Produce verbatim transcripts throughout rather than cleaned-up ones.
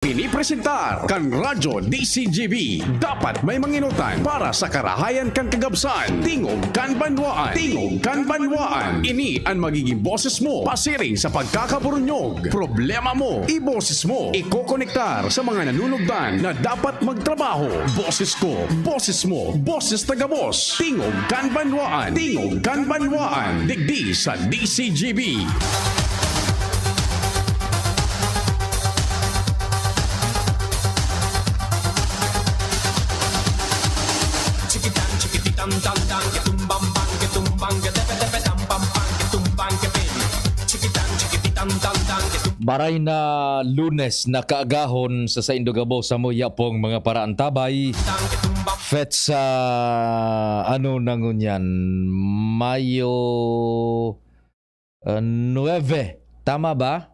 Pinipresentar kan Radyo D C G B. Dapat may manginutan para sa karahayan kan kagabsan. Tingog kan Banwaan. Tingog kan Banwaan. Ini an magiging boses mo pasiring sa pagkakaburunyog. Problema mo, iboses mo. Ikokonektar sa mga nanunugdan na dapat magtrabaho. Boses ko, boses mo, boses na gabos. Tingog kan Banwaan. Tingog kan Banwaan. Digdi sa D C G B. Chikitan, chikipitan, tan, tan, ketumbang, bang, ketumbang, ketepe, tepe, tam, pam, pang, ketumbang, kepin. Chikitan, chikipitan, tan, tan, ketum- Maray na Lunes na kaagahon sa saindo gabos, samo yapong mga paraantabay. Tan, ketumbang. Fetsa, ano na ngunyan? Mayo, ah, nuebe. Tama ba?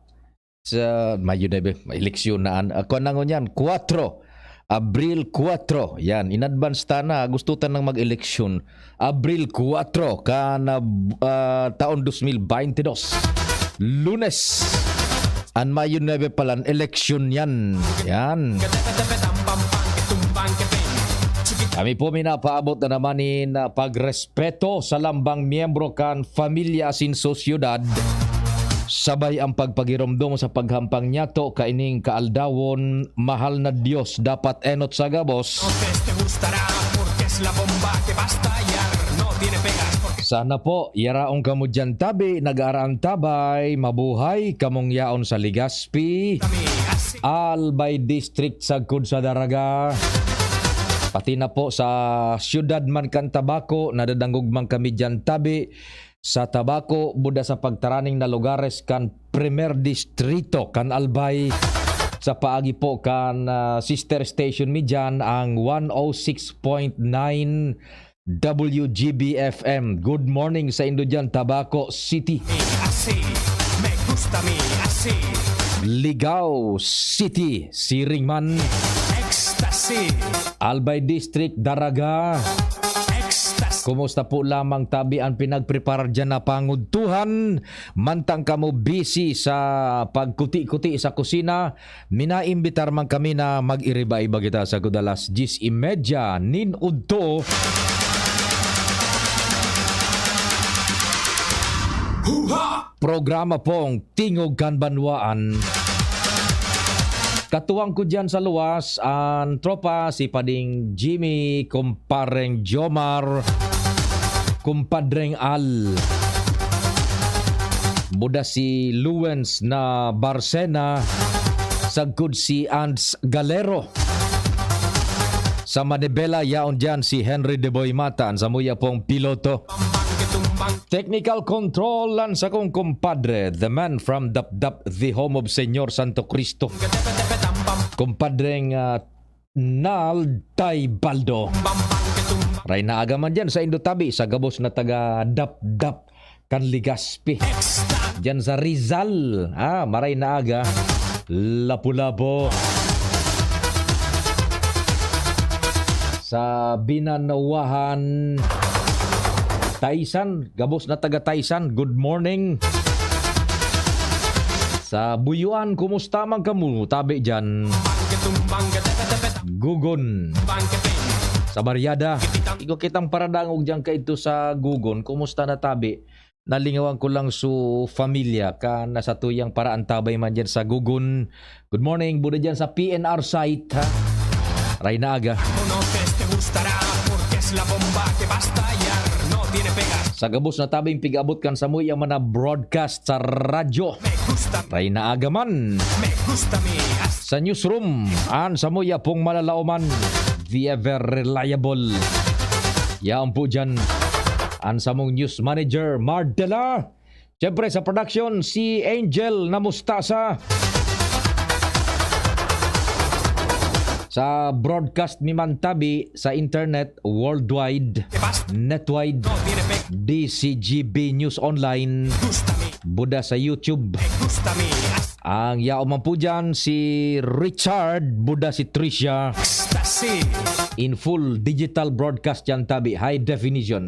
Sa Mayo nuebe, eleksyon na an-, ah, kuwan na ngunyan, kuwatro. Abril kuwatro. Yan, in advance ta na. Gusto ta nang mag-eleksyon. Abril kuwatro, kan, ah, ah, taon dos mil baynte dos. Lunes. An Mayo nuebe palan, eleksyon yan. Yan. Kami po minapaabot na naman nin, ah, pagrespeto sa lambang miyembro kan pamilya asin sosyedad. Sabay ang pagpagiromdom sa paghampang niyato kaining kaaldawon, mahal na Dios, dapat enot sa gabos. Te gustará, porque es la bomba que va a estallar. No tiene pegas, porque Sana po, yaraon kamo diyan tabi, nag-aaraantabay, mabuhay kamong yaon sa Legazpi, kami asi. Albay District, sagkod sa Daraga. Pati na po sa siyudad man kan Tabaco, nadadangog man kami diyan tabi. Sa Tabaco, buda sa pagtaraning na lugares kan Primer Distrito kan Albay. Sa paagi po kan, ah, sister station mi diyan, ang one oh six point nine W G B F M. Good morning saindo diyan, Tabaco City. Mi asi, me gusta mi asi. Ligao City, siring man. Ecstasy. Albay District, Daraga. Ecstasy. Kumusta po lamang tabi an pinagpreparar diyan na pangudtuhan? Mantang kamo busy sa pagkuti-kuti sa kusina, minaimbitar man kami na mag-iriba-iba kita sagkod alas dyes y media nin udto. Huha! Programa pong Tingog kan Banwaan. Katuwang ko diyan sa luwas, an tropa, si Pading Jimmy, Kumpareng Jomar, Kumpadreng Al. Buda si Luwens na Barcena, sagkod si Ants Galero. Sa Manibela, yaon diyan si Henry De Boy Mata, an samuya pong piloto. Technical control, an sakong kumpadre, the man from Dapdap, the home of Señor Santo Cristo. Kumpadreng, ah, Nal Taybaldo. Maray na aga man diyan saindo tabi, sa gabos na taga Dapdap kan Legazpi. Diyan sa Rizal, ah, maray na aga. Lapu-Lapu. Sa Binanwahan, Taysan, gabos na taga Taysan, good morning. Sa Buyuan, kumusta man kamo? Tabi diyan. Gugon. Sa Barriada. Igwa kitang paradangog diyan kaidto sa Gugon. Kumusta na tabi? Nalingawan ko lang su familia kan satuyang paraantabay man diyan sa Gugon. Good morning, buda diyan sa P N R site, ha? Ray na aga. Uno que te gustará, porque es la bomba que va a estallar. No tiene pegas. Sa gabos na tabing pig-abot kan samuyang mga broadcast sa radyo. Me gusta. Ray na aga man. Me gusta mi as- Sa newsroom, an samuya pong malalaoman, the ever reliable. Yaon po diyan, an samong news manager, Mardela. Siyempre, sa production, si Angel na Mustasa. Sa broadcast mi man tabi sa internet, worldwide, netwide, D C G B News Online, buda sa YouTube. Ang yaon man po dyan, si Richard, buda si Tricia. In full digital broadcast yan tabi, high definition.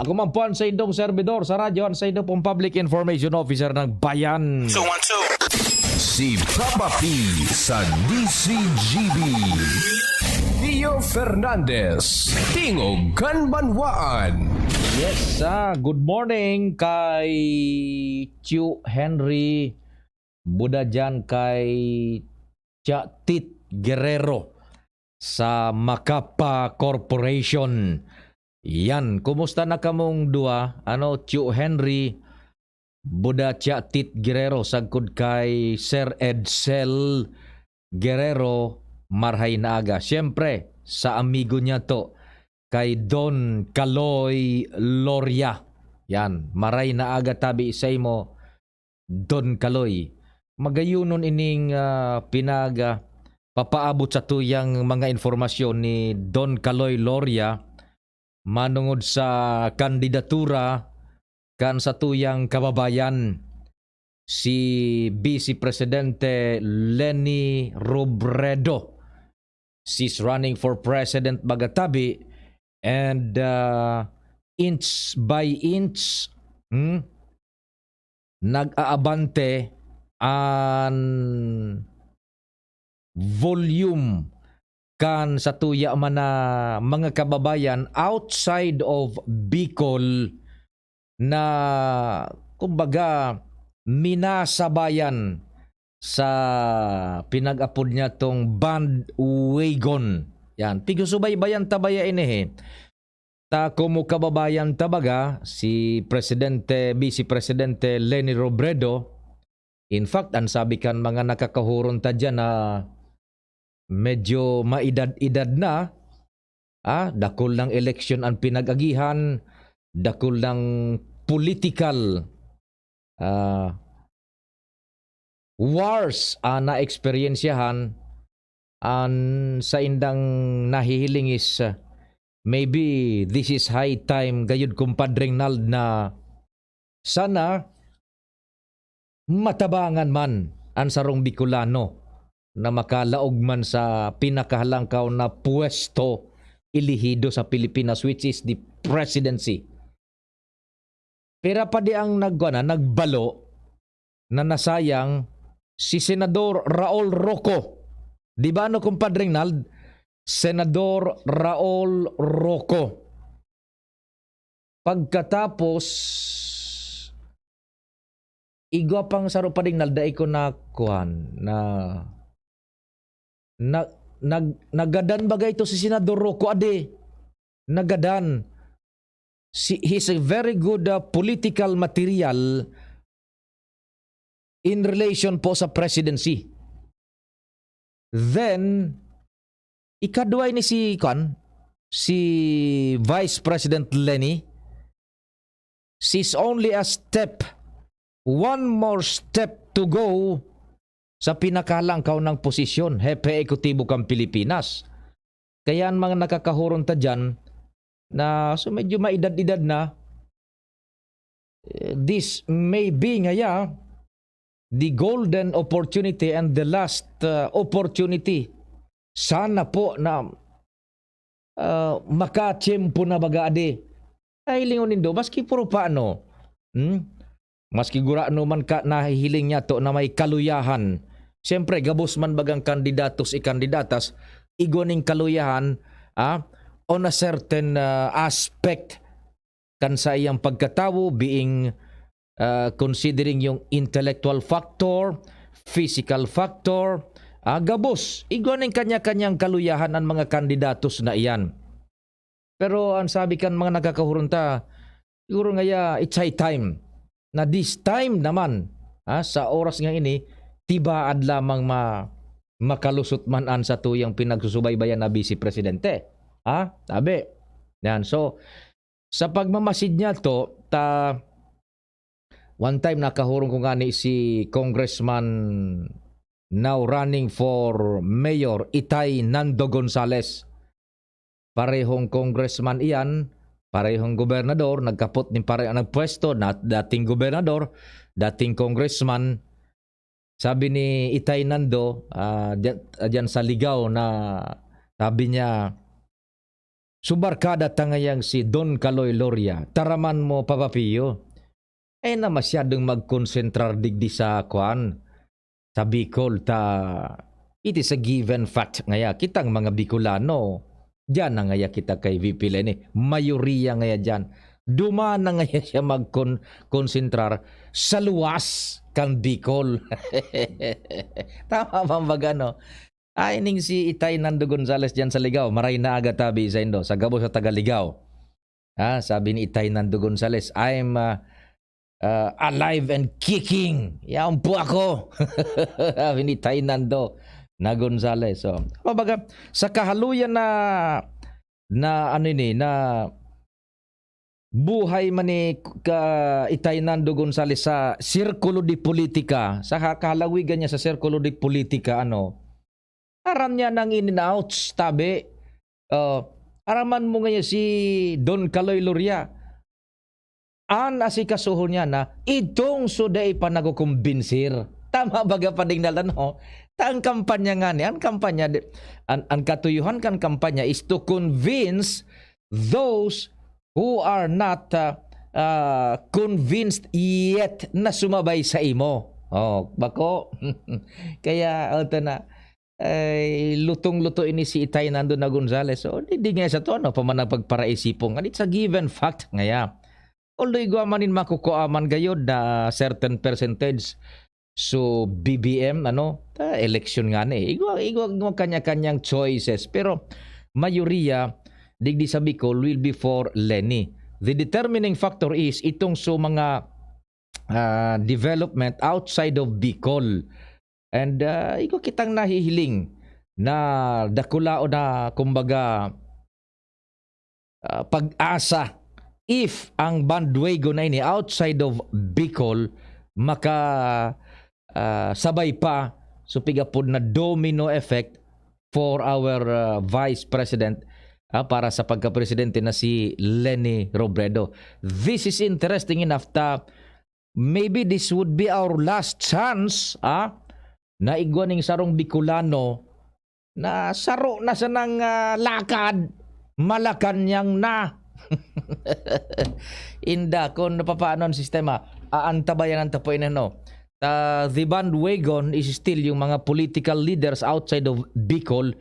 Ako man po an saindong servidor sa radyo, an saindo pong public information officer ng bayan. Two one two. Si Papa P sa D C G B. Theo Fernandez, Tingog kan Banwaan. Yes, ah, good morning kay Chu Henry Buda dyan kay Chatit Guerrero sa Macapa Corporation. Yan, kumusta na kamong dua? Ano, Chu Henry Buda Chatit Guerrero sagkod kay Sir Edsel Guerrero, marhay na aga. Siyempre, sa amigo niya to, kay Don Kaloy Loria. Yan, maray na aga tabi sa imo, Don Kaloy. Magayunon ining ah, pinag ah, papaabot sa tuyang mga informasyon ni Don Kaloy Loria manungod sa kandidatura kan sa tuyang kababayan, si Vice Presidente Leni Robredo. She's running for president, baga tabi, and ah, inch by inch, hmm, nag-aabante an volume kan sa tuya man na mga kababayan outside of Bicol na, kumbaga, minasabayan sa pinag-apod niya tong bandwagon. Yan, pigsusubaybayan ta baya ini eh. Ta komo kababayan ta baga, si Presidente, Vice Presidente Leni Robredo. In fact, an sabi kan mga nakakahuron ta diyan na medyo maedad-edad na, ah, dakul nang eleksyon an pinag-agihan, dakul nang political ah, wars an naeksperyensyahan, an saindang nahihiling is, ah, maybe this is high time gayud, Kumpadre Nald, na sana matabangan man an sarong Bicolano na makalaog man sa pinakahalangkaw na pwesto, elehido sa Pilipinas, which is the presidency. Pira pa di ang nagkuan na, nagbalo na nasayang si Senador Raul Roco. Di ba, ano, Kumpadre Nald? Senador Raul Roco. Pagkatapos, igwa pang saro pa ding naldai ko na kuan, na, na, nag-, nagadan bagay to si Senador Roco, ade. Nagadan. Si, he's a very good, ah, political material in relation po sa presidency. Then, ikadwa ni si, kwan, si Vice President Leni. She's only a step, one more step to go sa pinakalangkaw nang posisyon, hepe ekutibo kan Pilipinas. Kaya ang mga nakakahuron ta diyan na, so, medyo maedad-edad na, eh, this may be ngaya the golden opportunity and the last, uh, opportunity. Sana po na, uh, makatiyempo na baga adi. Ay, lingon nindo, maski puro paano, hmm? Maski gurano man ka nahihiling niya to na may kaluyahan. Siyempre, gabos man bagang kandidatos i kandidatas, igwa ning kaluyahan, ah, on a certain, ah, aspect kan saiyang pagkatawo, being, ah, considering yung intellectual factor, physical factor, ah, gabos. Igwa ning kanya-kanyang kaluyahan ang mga kandidatos na iyan. Pero ang sabi kan mga nakakahuron ta, siguro ngaya, it's high time na this time naman, ah, sa oras nga ini, tibaad lamang ma-, makalusot man an satuyang pinagsusubaybayan na Vice Presidente. Ha? Sabi. Yan. So, sa pagmamasid niya to, ta, one time nakahurong ko ngani si Congressman now running for mayor, Itay Nando Gonzales. Parehong congressman iyan, parehong gobernador, nagkapot nin pare-, nagpwesto, na, dating gobernador, dating congressman. Sabi ni Itay Nando, ah, diyan, diyan sa Ligao na sabi niya, "Subarkada ta ngayang si Don Kaloy Loria, taraman mo, Papa Pio." Eh, na masyadong magkonsentrar digdi sa kwan, sa Bicol, ta it is a given fact ngaya, kitang mga Bicolano, diyan na ngaya kita kay V P Leni. Mayoriya ngaya diyan. Duman na ngaya siya magkon-, konsentrar sa luwas kan Bicol. Tama ba ang baga, no? Ay, ning si Itay Nando Gonzales diyan sa Ligao. Maray na aga tabi saindo, sa gabos sa taga Ligao. Ah, sabi ni Itay Nando Gonzales, "I'm, ah, ah, alive and kicking. Yaon po ako." Sabi ni Itay Nando na Gonzales. So, kumbaga, sa kahaluyan na, na ano ini, na buhay man ni ka-, Itay Nando Gonzales sa sirkulo de politika, sa ka-, kahalawigan niya sa sirkulo de politika, ano, aram niya nang in and outs, tabi. Oh, araman mo ngayon si Don Kaloy Loria. An asikasuhon niya na itong so dai pa nakukumbinsir. Tama baga pa ding dalan, no? Ta ang kampanya nga ni, ang kampanya di, an, ang katuyuhan kan kampanya is to convince those who are not, ah, ah, convinced yet na sumabay sa imo. Oh, bako? Kaya, ito na, ay, lutong-luto ini si Itay Nando na Gonzales. So, di, di nga sa to, ano, pa man ang pagparaisipon. And it's a given fact ngaya. Although igwa man nin makukua man gayod na certain percentage, so, B B M, ano, ta, eleksyon nga na eh. Igwa, igwa, igwa kanya-kanyang choices. Pero, mayoriya, digdi sa Bicol will be for Leni. The determining factor is itong so mga, ah, development outside of Bicol. And, ah, igwa kitang nahihiling na dakula o na, kumbaga, ah, pag-asa if ang bandwagon na ini outside of Bicol maka, ah, sabay pa, so, pigapod na domino effect for our, ah, Vice President, ah, para sa pagkapresidente na si Leni Robredo. This is interesting enough ta maybe this would be our last chance, ah, na igwa ning sarong Bicolano na saro na sanang, ah, lakad, Malacañang na. Inda, kung napapaano ang sistema, aantabayan ang tapoy na, no? Ta, the bandwagon is still yung mga political leaders outside of Bicol.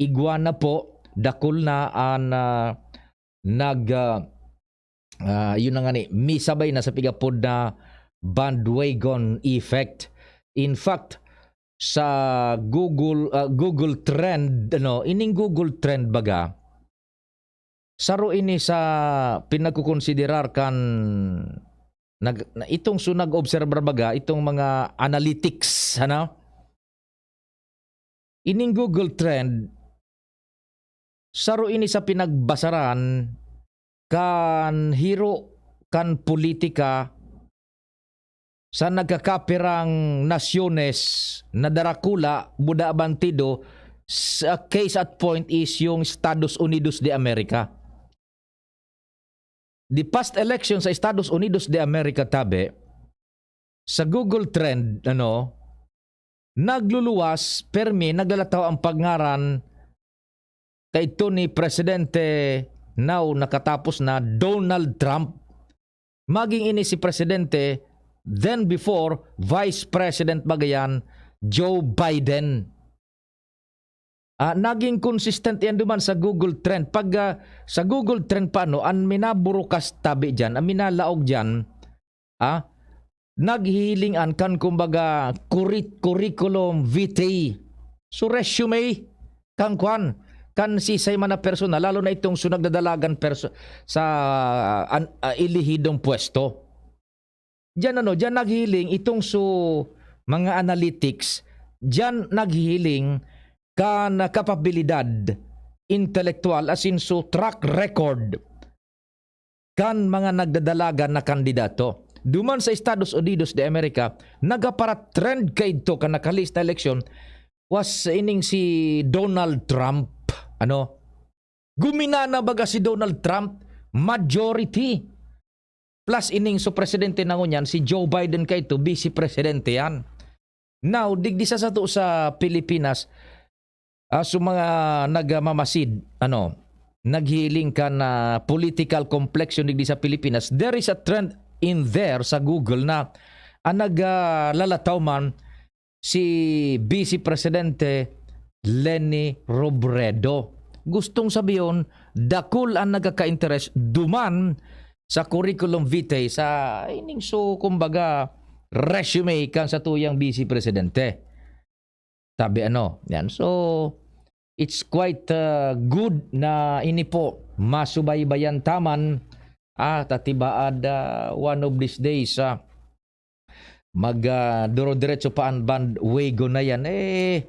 Igwa na po, dakul na an, ah, nag, ah, ah, yun na nga ni, misabay na sa pigapod na bandwagon effect. In fact, sa Google, ah, Google Trend, ano, ining Google Trend baga, saro ini sa pinagkukonsiderar kan nag-, na itong so nag-obserbar baga, itong mga analytics, ano? Ining Google Trend, saro ini sa pinagbasaran kan hiro kan politika sa nagkakapirang nasyones na darakula, buda bantido, sa case at point is yung Estados Unidos de America. The past election sa Estados Unidos de America, tabi, sa Google Trend, ano, nagluluwas, permi, naglalataw ang pangaran kaidto ni Presidente, now nakatapos na, Donald Trump. Maging ini si Presidente, then before, Vice President baga yan, Joe Biden. Ah, naging consistent yan duman sa Google Trend. Pag, ah, sa Google Trend pa, no, an minaburukas tabi diyan, an minalaog diyan, ah, naghihiling an kan, kumbaga, curri-, curriculum vitae. So, resume kan kwan, kan sisay man na persona, lalo na itong so nagdadalagan perso-, sa, an-, ah, elihidong pwesto. Diyan, ano, diyan naghihiling itong so mga analytics, diyan naghihiling kan kapabilidad intelektuwal, as in, so track record kan mga nagdadalagan na kandidato. Duman sa Estados Unidos de America, nagapara-trend kaidto kan nakalihis na eleksyon, was ining si Donald Trump. Ano? Guminana baga si Donald Trump, majority. Plus ining so presidente na ngunyan, si Joe Biden kaidto, vice presidente yan. Now, digdi sa sato sa Pilipinas, ah, so mga nagmamasid, ano, naghiling kan political complexion digdi sa Pilipinas, there is a trend in there sa Google na ang naglalataw man si Vice Presidente Leni Robredo. Gustong sabihon, dakul an nagkaka-interes duman sa curriculum vitae sa ining so, kumbaga, resume kan satuyang Vice Presidente. Sabi ano, yan. So, it's quite, ah, good na ini po, masubaybayan ta man, ah, ta tibaad, ah, one of these days, ah, mag, ah, duro-diretso pa an bandwagon na yan. Eh,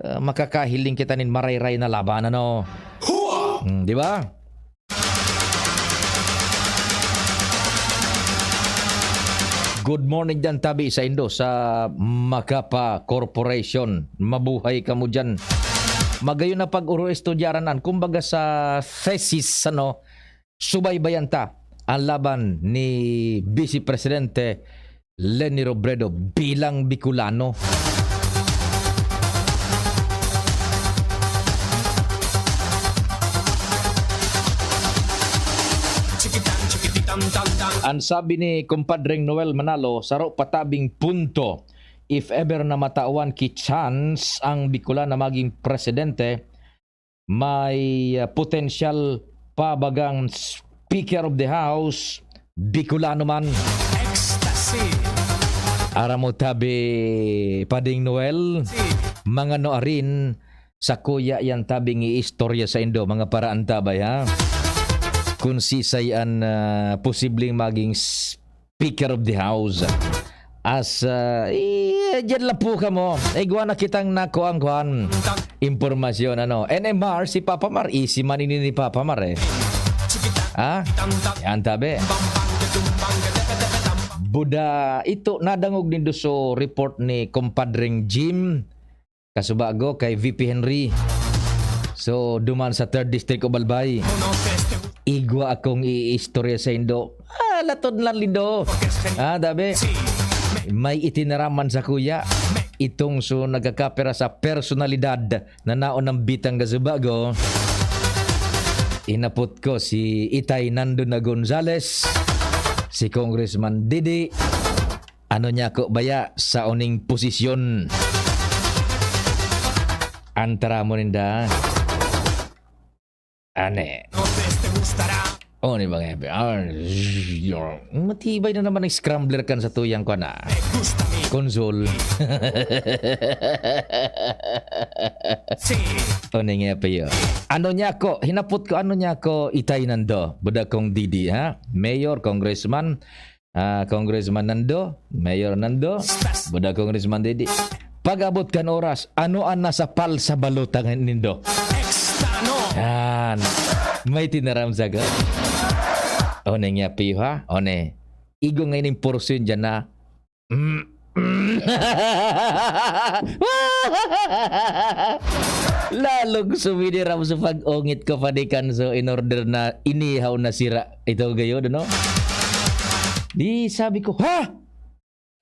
ah, makakahiling kita nin marayray na laban, ano? Hmm, di ba? Good morning diyan, tabi saindo sa Macapa Corporation. Mabuhay kamo diyan. Magayon na pag-uro estudyaran an, kumbaga, sa thesis, ano, subaybayan ta ang laban ni Vice Presidente Leni Robredo bilang Bicolano. Ang sabi ni Kumpadreng Noel Manalo, saro pa tabing punto, if ever na matawan ki chance ang Bicolano na maging presidente, may, ah, potensyal pa bagang Speaker of the House, Bicolano man. Ecstasy. Aram mo, tabi, Pading Noel, Si. Mga no arin, sa kuya yan tabing iistorya saindo, mga paraan tabay, ha? Kung sisay an, ah, posibleng maging Speaker of the House. As, ah, eh, diyan lang po kamo. Igwa na kitang nakuang kuan. Impormasyon, ano. N M R, si Papa Mar, easy man ini ni Papa Mar, eh. Ha? Yan, tabi. Buda, ito, nadangog nindo so report ni Kumpadreng Jim Kasubago kay V P Henry. So, duman sa third District of Albay. Igwa akong iistorya saindo. Ah, latod na lindo. Ah, dabi. May itinaraman sa kuya. Itong so nagkakapira sa personalidad na naon ng bitang Kasubago. Inapot ko si Itay Nando na Gonzales, si Congressman Didi. Ano niya ko baya sa uning posisyon? Antara mo ninda. Ane. Oh, ni mga, ah, matibay na naman ang scrambler kan sa tuyang kwa na. Konsul. O, ni nga pa yun. Ano niya ko? Hinapot ko, ano niya ko, Itay Nando? Buda kong Didi, ha? Mayor, congressman, ah, Congressman Nando, Mayor Nando, buda Congressman Didi. Pag-abot kan oras, ano ang nasa pal sa balota nga nindo? Yan. May tinaram sa ka? O, ni nga piyo, ha? O, ni. Igo nga ining portion dyan na, mm, mm. Lalong sumidiram sa pag-ungit ko, padikan so in order na inihaw na sira. Ito gayon, ano? Di sabi ko, "Ha?"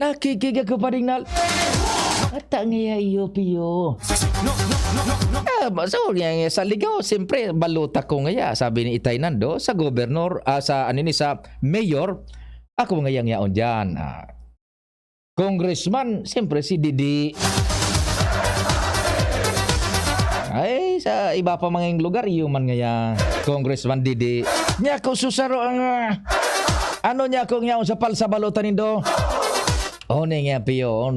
Nakikig ako, Pading Nal. Ata nga iyo, piyo. Ah, ba, so, nga, nga, sa ligaw, siyempre, balota ko nga iya, sabi ni Itay Nando, sa gobernor, ah, sa, ano ni, sa mayor, ako nga yang yaon dyan. Ah, congressman, siyempre, si Didi. Ay, sa iba pa mga lugar, iyo man nga ya, Congressman Didi. Niya ko susaro ang, ah, ano niya kung yaon sa palsa balota nindo? O, ni nga, piyo.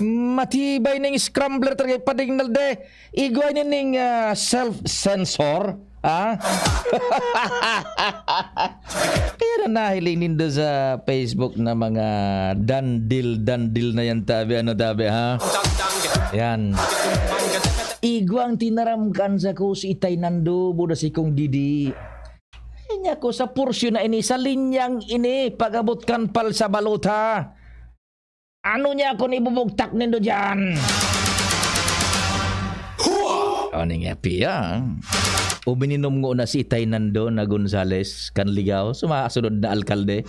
Matibay ning scrambler talaga, Pading Nalde. Igwa nining, ah, self-censor, ah? Kaya na nahiling nindo sa Facebook na mga dandil-dandil na yan, tabi, ano, tabi, ha? Yan. Igwang tinaram kan sa ko si Itay Nando, buda si Kong Didi. Kanya ko sa porsyon na ini, sa linyang ini, pag-abot kan palsa balota. Ano niya ako nibubugtak nindo dyan? O, ni nga, piya. Umininom ngona si Itay Nando na Gonzales, kan Ligao, sumasunod na alkalde.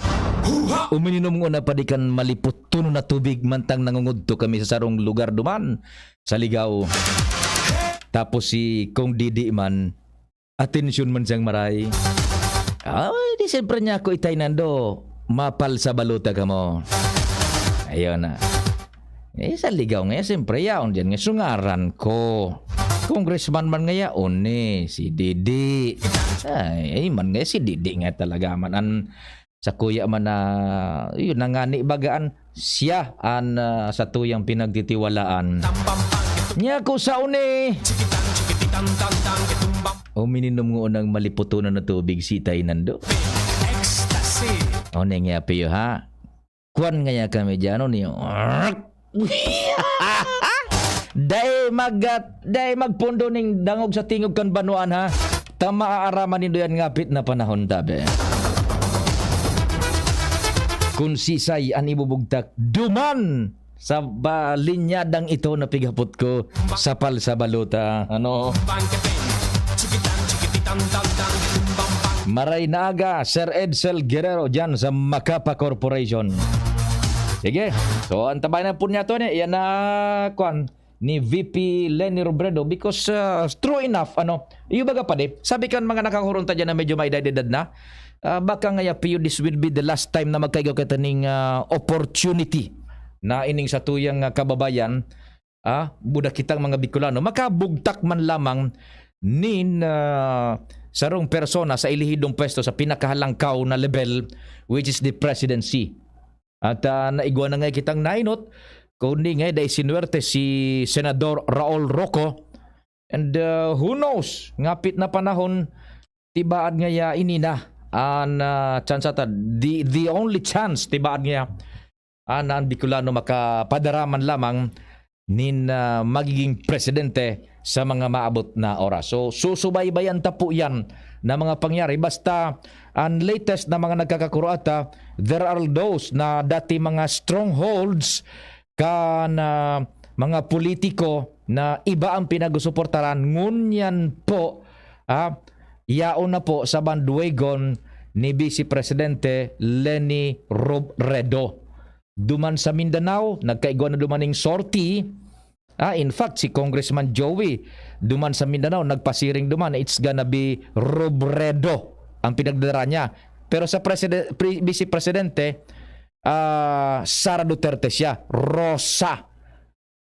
Umininom ngona padi kan malipot tuno na tubig, mantang nangungudto kami sa sarong lugar duman, sa Ligao. Tapos si Kong Didi man, atensyon man siyang maray. Ay, di siyempre niya ako, Itay Nando, mapal sa balota ka mo. Ayun na. Eh, sa ligaw nga, siyempre, yaon dyan nga, sungaran ko. Congressman man nga yaon eh, si Didi. Ay, ay man nga, si Didi nga talaga man. An, sa kuya man na, yun, nangani bagaan, siya an, ah, sa tuyang pinagtitiwalaan. Niya ko sa uni. O mininom nga unang maliputunan na tubig si Tay Nando. Ecstasy. O, nengya piyo, ha? Kwan ngaya kami dyan, ano niyo? Dai mag-, dai magpundo ning dangog sa tingog kan banwaan, ha? Ta maaaraman nindo yan ngapit na panahon, tabi. Kun sisay an ibubugtak, duman sa ba-, linyadang ito na pighapot ko, sapal sa balota. Ano? Maray na aga, Sir Edsel Guerrero, dyan sa Macapa Corporation. Sige. So, antabayan na po niya to, ni, yan na, kwan, ni V P Leni Robredo, because, uh, true enough, ano, yung baga pa, di, sabi kan mga nakakurunta dyan na medyo may edad-edad na, ah, baka ngaya, Pio, this will be the last time na magkaigaw kita ning, ah, opportunity na ining sa tuyang, ah, kababayan, ah, buda kitang mga Bicolano, makabugtak man lamang nin, ah, sarong persona sa elehidong pwesto sa pinakahalangkaw na level, which is the presidency. At, ah, naigwa na nga kitang nainot, kundi nga dai sinuwerte si Senador Raul Roco. And, ah, who knows, ngapit na panahon, tibaad ngaya ini na an, ah, chance ata, the, the only chance, tibaad ngaya, ah, na an Bicolano makapadara man lamang nin, ah, magiging presidente sa mga maabot na oras. So, susubaybayan ta po yan na mga pangyari. Basta, ang latest na mga nagkakakuro ata, there are those na dati mga strongholds kan, ah, mga politiko na iba ang pinagsusuportaran, ngunyan po, ah, yaon na po sa bandwagon ni Vice Presidente Leni Robredo. Duman sa Mindanao, nagkaigwa na dumaning sortie. Ah, in fact, si Congressman Joey, duman sa Mindanao, nagpasiring duman, it's gonna be Robredo ang pinagdadara niya. Pero sa preside-, pre-, Vice Presidente, ah, Sara Duterte siya, Rosa.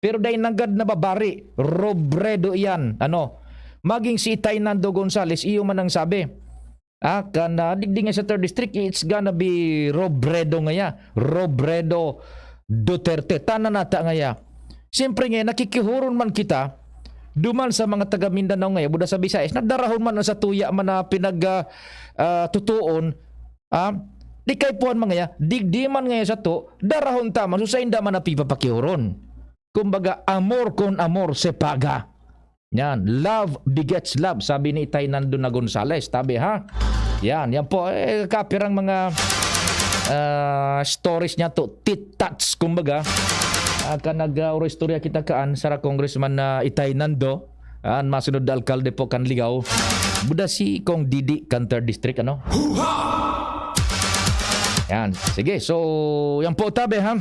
Pero dai nanggad na babari, Robredo iyan. Ano? Maging si Itay Nando Gonzales, iyo man ang sabi. Ah, kan, ah, digdi nga sa third district, it's gonna be Robredo ngaya. Robredo Duterte. Tanan nata ngaya. Siyempre nga, nakikihuron man kita, duman sa mga taga Mindanao ngaya, buda sa Visayas, nadarahon man ang sa tuya man na pinag, ah, ah, tutuon, ah, di kay puhan man ngaya, digdi man ngaya sa to, darahon ta man, so sainda man na pipapakihuron. Kumbaga, amor con amor se paga. Yan, love begets love, sabi ni Itay Nando na Gonzales, tabi ha? Yan, yan po, eh, kapirang mga, ah, stories niya to, tit-tats, kumbaga. Ah, ka nag, ah, oro istorya kita kaan, Sara Congressman na Itay Nando, ah, an masunod na alkalde po kan Ligao. Buda si Kong Didi kan third district, ano? Yan, sige, so, yan po, tabi ha?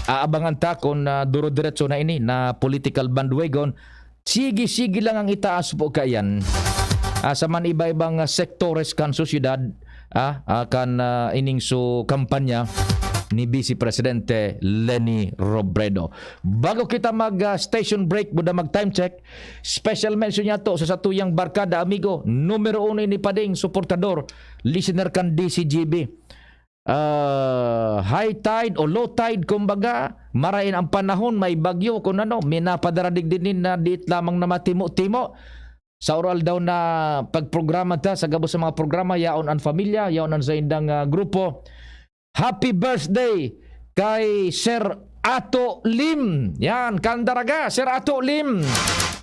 Aabangan ta kung, ah, duro-diretso na ini na political bandwagon. Sige-sige lang ang itaas po kayan. Ah, sa man iba-ibang, ah, sektores kan sosyedad, ah, ah, kan, ah, ining su kampanya ni Vice Presidente Leni Robredo. Bago kita mag, ah, station break, buda mag time check, special mention niya to sa satuyang barkada, amigo, numero uno ini pa ding suportador, listener kan D C G B. Ah, high tide o low tide, kumbaga, marain ang panahon, may bagyo, kung ano, may napadara digdi nin na diit lamang na matimo-timo. Sa oral daw na pagprograma ta, sa gabos sa mga programa, yaon ang pamilya, yaon ang saindang, ah, grupo. Happy birthday kay Sir Ato Lim. Yan, kan Daraga, Sir Ato Lim.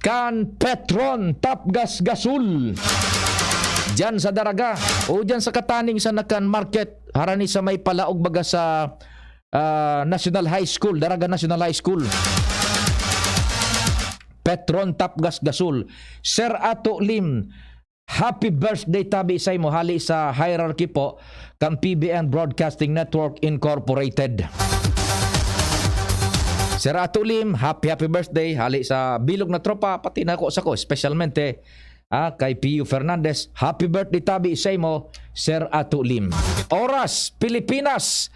Kan Petron Tapgas Gasol. Diyan sa Daraga. O diyan sa Kataning sa Nakan Market. Harani sa may palaog baga sa, ah, National High School. Daraga National High School. Petron Tapgas Gasol. Sir Ato Lim. Happy birthday tabi saimo hali sa hierarchy po kan P B N Broadcasting Network Incorporated. Sir Ato Lim, happy, happy birthday hali sa bilog na tropa, pati na ako sako, espesyalmente, ah, kay Pio Fernandez. Happy birthday tabi saimo, Sir Ato Lim. Oras, Pilipinas,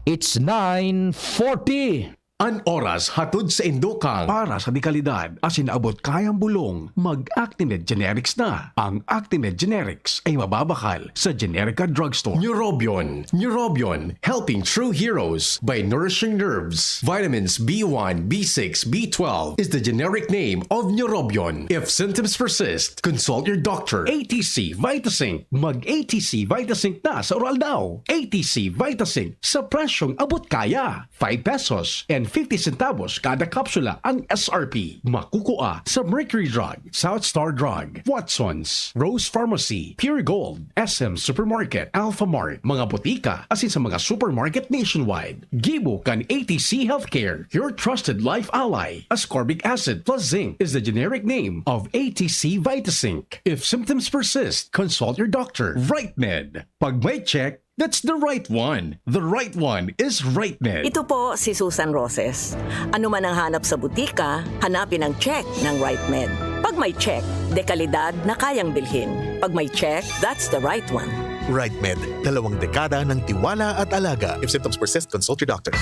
It's nine forty. An oras hatod sa indukang. Para sa dekalidad asin abot kayang bulong, mag-Actimed Generics na. Ang Actimed Generics ay mababakal sa Generica Drugstore. Neurobion. Neurobion, helping true heroes by nourishing nerves. Vitamins B one, B six, B twelve is the generic name of Neurobion. If symptoms persist, consult your doctor. A T C Vitasync. Mag-A T C Vitasync na sa Oral Daw. A T C Vitasync sa presyong abot kaya. Five pesos and fifty centavos kada kapsula ang S R P. Makukua sa Mercury Drug, South Star Drug, Watson's, Rose Pharmacy, Pure Gold, S M Supermarket, Alphamart, mga botika, asin sa mga supermarket nationwide. Gibo kan A T C Healthcare, your trusted life ally. Ascorbic acid plus zinc is the generic name of A T C Vitasync. If symptoms persist, consult your doctor. Right Med. Pag may check, that's the right one. The right one is Right Med. Ito po si Susan Roses. Ano man ang hanap sa butika, hanapin ang check ng Right Med. Pag may check, dekalidad na kayang bilhin. Pag may check, that's the right one. Right Med, dalawang dekada ng tiwala at alaga. If symptoms persist, consult your doctor.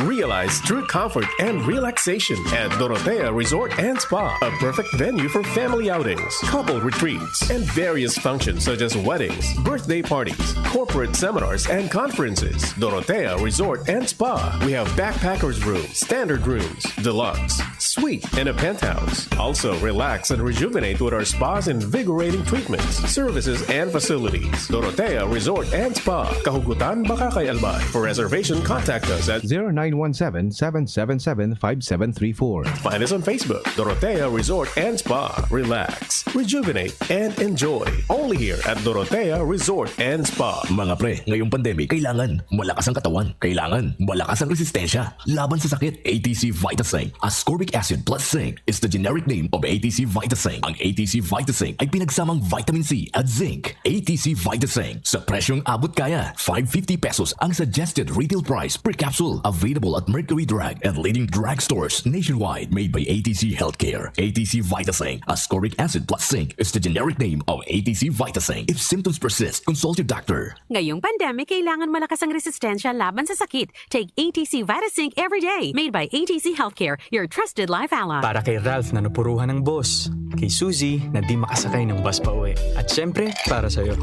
Realize true comfort and relaxation at Dorotea Resort and Spa, a perfect venue for family outings, couple retreats, and various functions such as weddings, birthday parties, corporate seminars, and conferences. Dorotea Resort and Spa. We have backpackers room, standard rooms, deluxe, suite, and a penthouse. Also, relax and rejuvenate with our spa's invigorating treatments, services, and facilities. Dorotea Resort and Spa, Kahugutan, Bacacay, Albay. For reservation, contact us at zero nine one seven, seven seven seven, five seven three four. Find us on Facebook, Dorotea Resort and Spa. Relax, rejuvenate, and enjoy. Only here at Dorotea Resort and Spa. Mga pre, ngayong pandemic, kailangan malakas ang katawan. Kailangan malakas ang resistensya laban sa sakit. A T C Vitasync, ascorbic acid plus zinc, is the generic name of A T C Vitasync. Ang A T C Vitasync ay pinagsamang vitamin C at zinc. A T C Vitasync, sa presyong abot kaya, five fifty pesos ang suggested retail price per capsule. Available at Mercury Drug and leading drugstores nationwide. Made by A T C Healthcare. A T C Vitasync, ascorbic acid plus zinc, is the generic name of A T C Vitasync. If symptoms persist, consult your doctor. Ngayong pandemic, kailangan malakas ang resistensya laban sa sakit. Take A T C Vitasync every day. Made by A T C Healthcare, your trusted life ally. Para kay Ralph na napuruhan ng boss, kay Suzy na di makasakay ng bus pa uwi, at syempre, para sa'yo.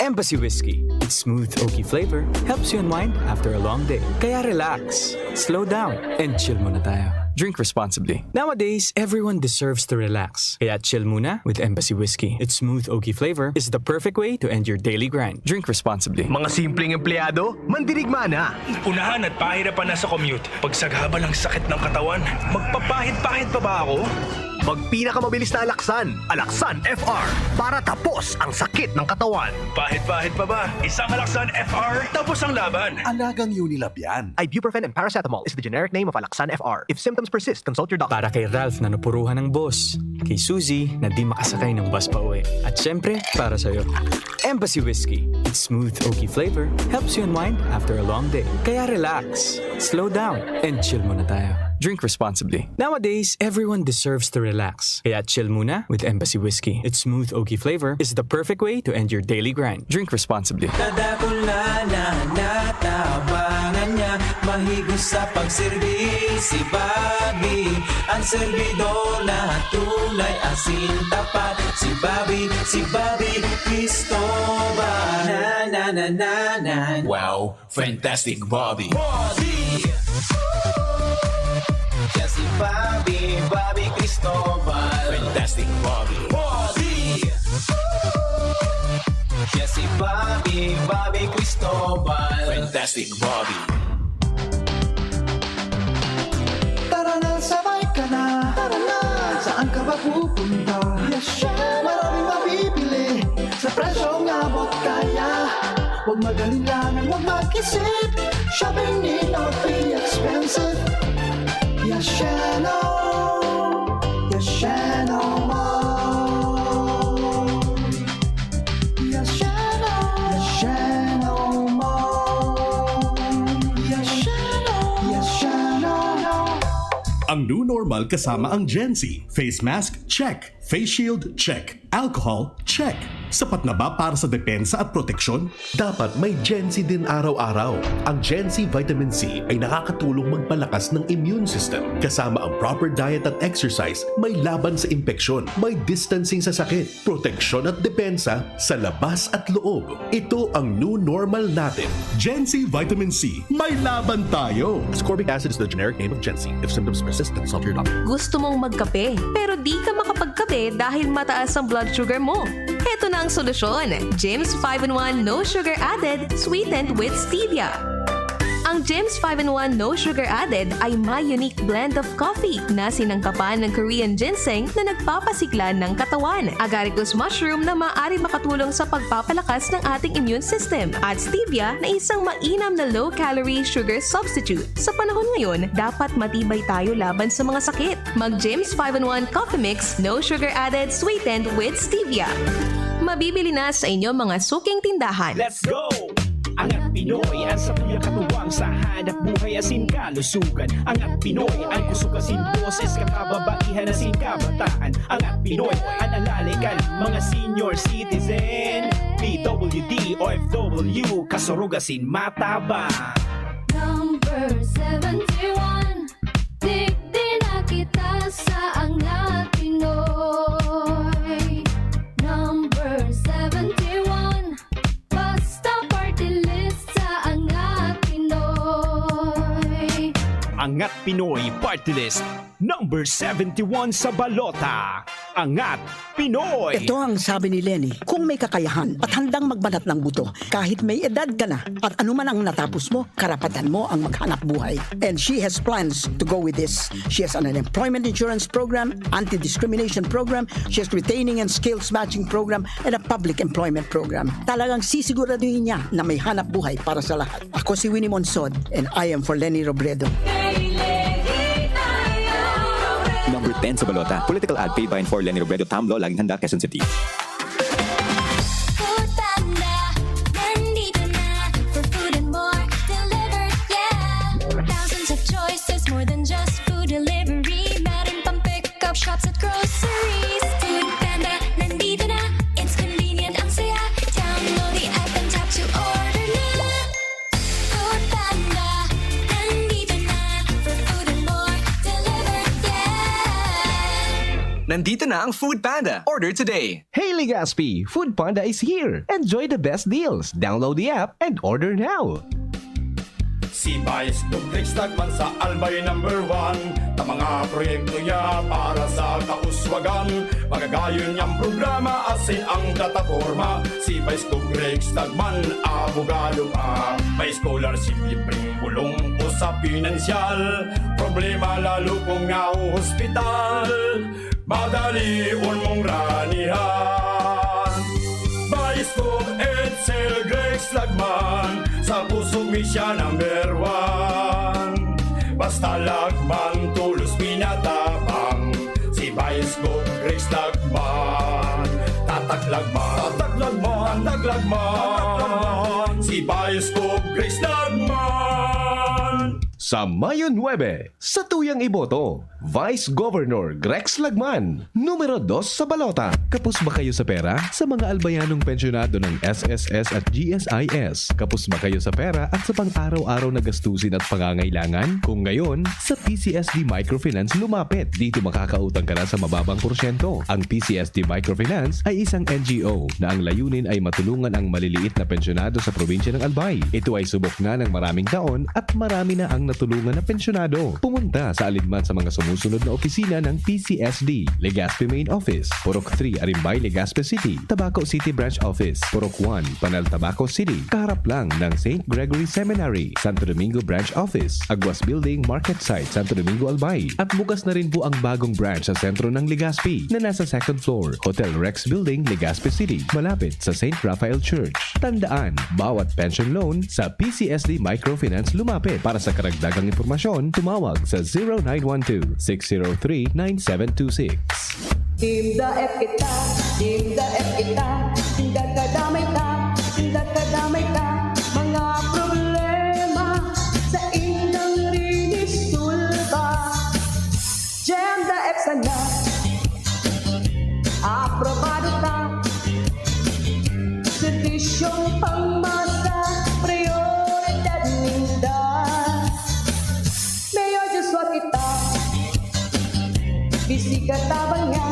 Embassy Whiskey. Its smooth oaky flavor helps you unwind after a long day. Kaya relax, slow down, and chill muna tayo. Drink responsibly. Nowadays, everyone deserves to relax. Kaya chill muna with Embassy Whiskey. Its smooth oaky flavor is the perfect way to end your daily grind. Drink responsibly. Mga simpleng empleyado, mandirigma na. Unahan at pahirapan na sa commute. Pagsagabal ang sakit ng katawan, magpapahid-pahid pa ba ako? Mag pinakamabilis na Alaksan, Alaksan F R, para tapos ang sakit ng katawan. Pahid-pahid pa ba? Isang Alaksan F R, tapos ang laban. Alagang Unilab yan. Ibuprofen and paracetamol is the generic name of Alaksan F R. If symptoms persist, consult your doctor. Para kay Ralph na napuruhan ng boss, kay Suzy na di makasakay ng bus pa uwi, at syempre, para sa'yo. Embassy Whiskey. Its smooth oaky flavor helps you unwind after a long day. Kaya relax, slow down, and chill muna tayo. Drink responsibly. Nowadays, everyone deserves to relax. Kaya chill muna with Embassy Whiskey. Its smooth oaky flavor is the perfect way to end your daily grind. Drink responsibly. Kadakula na natabangan niya, mahigos sa pagserbi si Bobby. Ang serbidor na tunay asin tapat, si Bobby, si Bobby Cristobal. Na, na, na, na, na. Wow, fantastic Bobby. Bobby! Siya si Bobby, Bobby Cristobal. Fantastic Bobby. Bobby! Siya si Bobby, Bobby Cristobal. Fantastic Bobby. Tara na, sabay ka na. Tara na. Saan ka ba pupunta? Yes, chef. Maraming mabibili sa presyong abot kaya. Huwag mag-alinlangan, huwag mag-isip. Shopping need not be expensive. Yes, Sheno. Yes, Sheno Mall. Yes, Sheno. Yes, Sheno Mall. Yes, Sheno. Yes, Sheno. Ang New normal kasama ang Gen Z. Face mask, check. Face shield, check. Alcohol, check. Sapat na ba para sa depensa at proteksyon? Dapat may Gen Z din araw-araw. Ang Gen Z Vitamin C ay nakakatulong magpalakas ng immune system. Kasama ang proper diet at exercise, may laban sa impeksyon, may distancing sa sakit, proteksyon at depensa sa labas at loob. Ito ang new normal natin. Gen Z Vitamin C, may laban tayo! Ascorbic acid is the generic name of Gen Z. If symptoms persist, consult your doctor. Gusto mong magkape, pero di ka makapagkape dahil mataas ang blood sugar mo? Heto na ang solusyon, James five-in-one No Sugar Added, Sweetened with Stevia. Ang James five-in-one No Sugar Added ay may unique blend of coffee na sinangkapan ng Korean ginseng na nagpapasigla ng katawan, agaricus mushroom na maaari makatulong sa pagpapalakas ng ating immune system, at stevia na isang mainam na low-calorie sugar substitute. Sa panahon ngayon, dapat matibay tayo laban sa mga sakit. Mag James five-in-one Coffee Mix, No Sugar Added, Sweetened with Stevia. Mabibili na sa inyong mga suking tindahan. Let's go! Angat Pinoy, ang sabi katuwang sa hanap buhay asin kalusugan. Angat Pinoy, ang kusog asin boses, kakababaihan asin kabataan. Angat Pinoy, ang alalikan, mga senior citizen. P W D, O F W, kasurog asin matabang. Number seventy-one. Digdi na kita sa Angat Pinoy. Number seventy-one. Basta party list sa Angat Pinoy. Angat Pinoy Party List number seventy-one sa balota. Angat Pinoy! Ito ang sabi ni Leni, kung may kakayahan at handang magbanat ng buto, kahit may edad ka na at anuman ang natapos mo, karapatan mo ang maghanap buhay. And she has plans to go with this. She has an unemployment insurance program, anti-discrimination program, she has retaining and skills matching program, and a public employment program. Talagang sisiguraduhin niya na may hanap buhay para sa lahat. Ako si Winnie Monsod, and I am for Leni Robredo. Number ten sa balota. Political ad paid by and for Leni Robredo, Tamlo, Laging Handa, Quezon City. Food Panda, nandito na for food and more. Delivered, yeah. Thousands of choices, more than just food delivery. Meron pang pick-up shops at groceries. Food Panda, nandito na. It's convenient, ang saya. Download the app and tap to order na. Food Panda, nandito na for food and more. Delivered, yeah. Nandito na ang Food Panda. Order today! Hey Legazpi! Food Panda is here! Enjoy the best deals! Download the app and order now! Si Vice Gov Rex Lagman sa Albay number one ta mga proyekto niya para sa kauswagan. Magagayon niyang programa asin ang plataporma. Si Vice Gov Rex Lagman, abogado pa. May scholarship, libreng bulong o sa pinansyal. Problema lalo kung nahohospital. Madalion mong ranihan. Vice Gov Edsel Grex Lagman, sa puso mi siya number one. Basta Lagman, tulos pinatabang. Si Vice Gov Grex Lagman, tatak Lagman, tatak Lagman, tatak Lagman. Si Vice Gov Grex Lagman. Sa Mayo nuebe, satuyang iboto, Vice Governor Grex Lagman, numero dos sa balota. Kapos ba kayo sa pera? Sa mga albayanong pensyonado ng S S S at G S I S, kapos ba kayo sa pera at sa pang-araw-araw na gastusin at pangangailangan? Kung ngayon, sa P C S D Microfinance lumapit. Dito makakautang ka na sa mababang porsyento. Ang P C S D Microfinance ay isang N G O na ang layunin ay matulungan ang maliliit na pensyonado sa probinsya ng Albay. Ito ay subok na ng maraming taon at marami na ang natulungan na pensyonado. Pumunta sa alinman sa mga sumusunod na opisina ng P C S D, Legazpi Main Office, Purok three, Arimbay, Legazpi City, Tabaco City Branch Office, Purok one, Panal, Tabaco City, kaharap lang ng Saint Gregory Seminary, Santo Domingo Branch Office, Aguas Building, Market Site, Santo Domingo, Albay. At bukas na rin po ang bagong branch sa sentro ng Legazpi na nasa second floor, Hotel Rex Building, Legazpi City, malapit sa Saint Raphael Church. Tandaan, bawat pension loan sa P C S D Microfinance lumapit. Para sa karagdagang impormasyon, tumawag sa zero nine one two, six zero three, nine seven two six. Tinda F kita, Tinda F kita, tinda kadamay ta, tinda kadamay ta, mga problema sa indang rinis tulba. Tabang niya,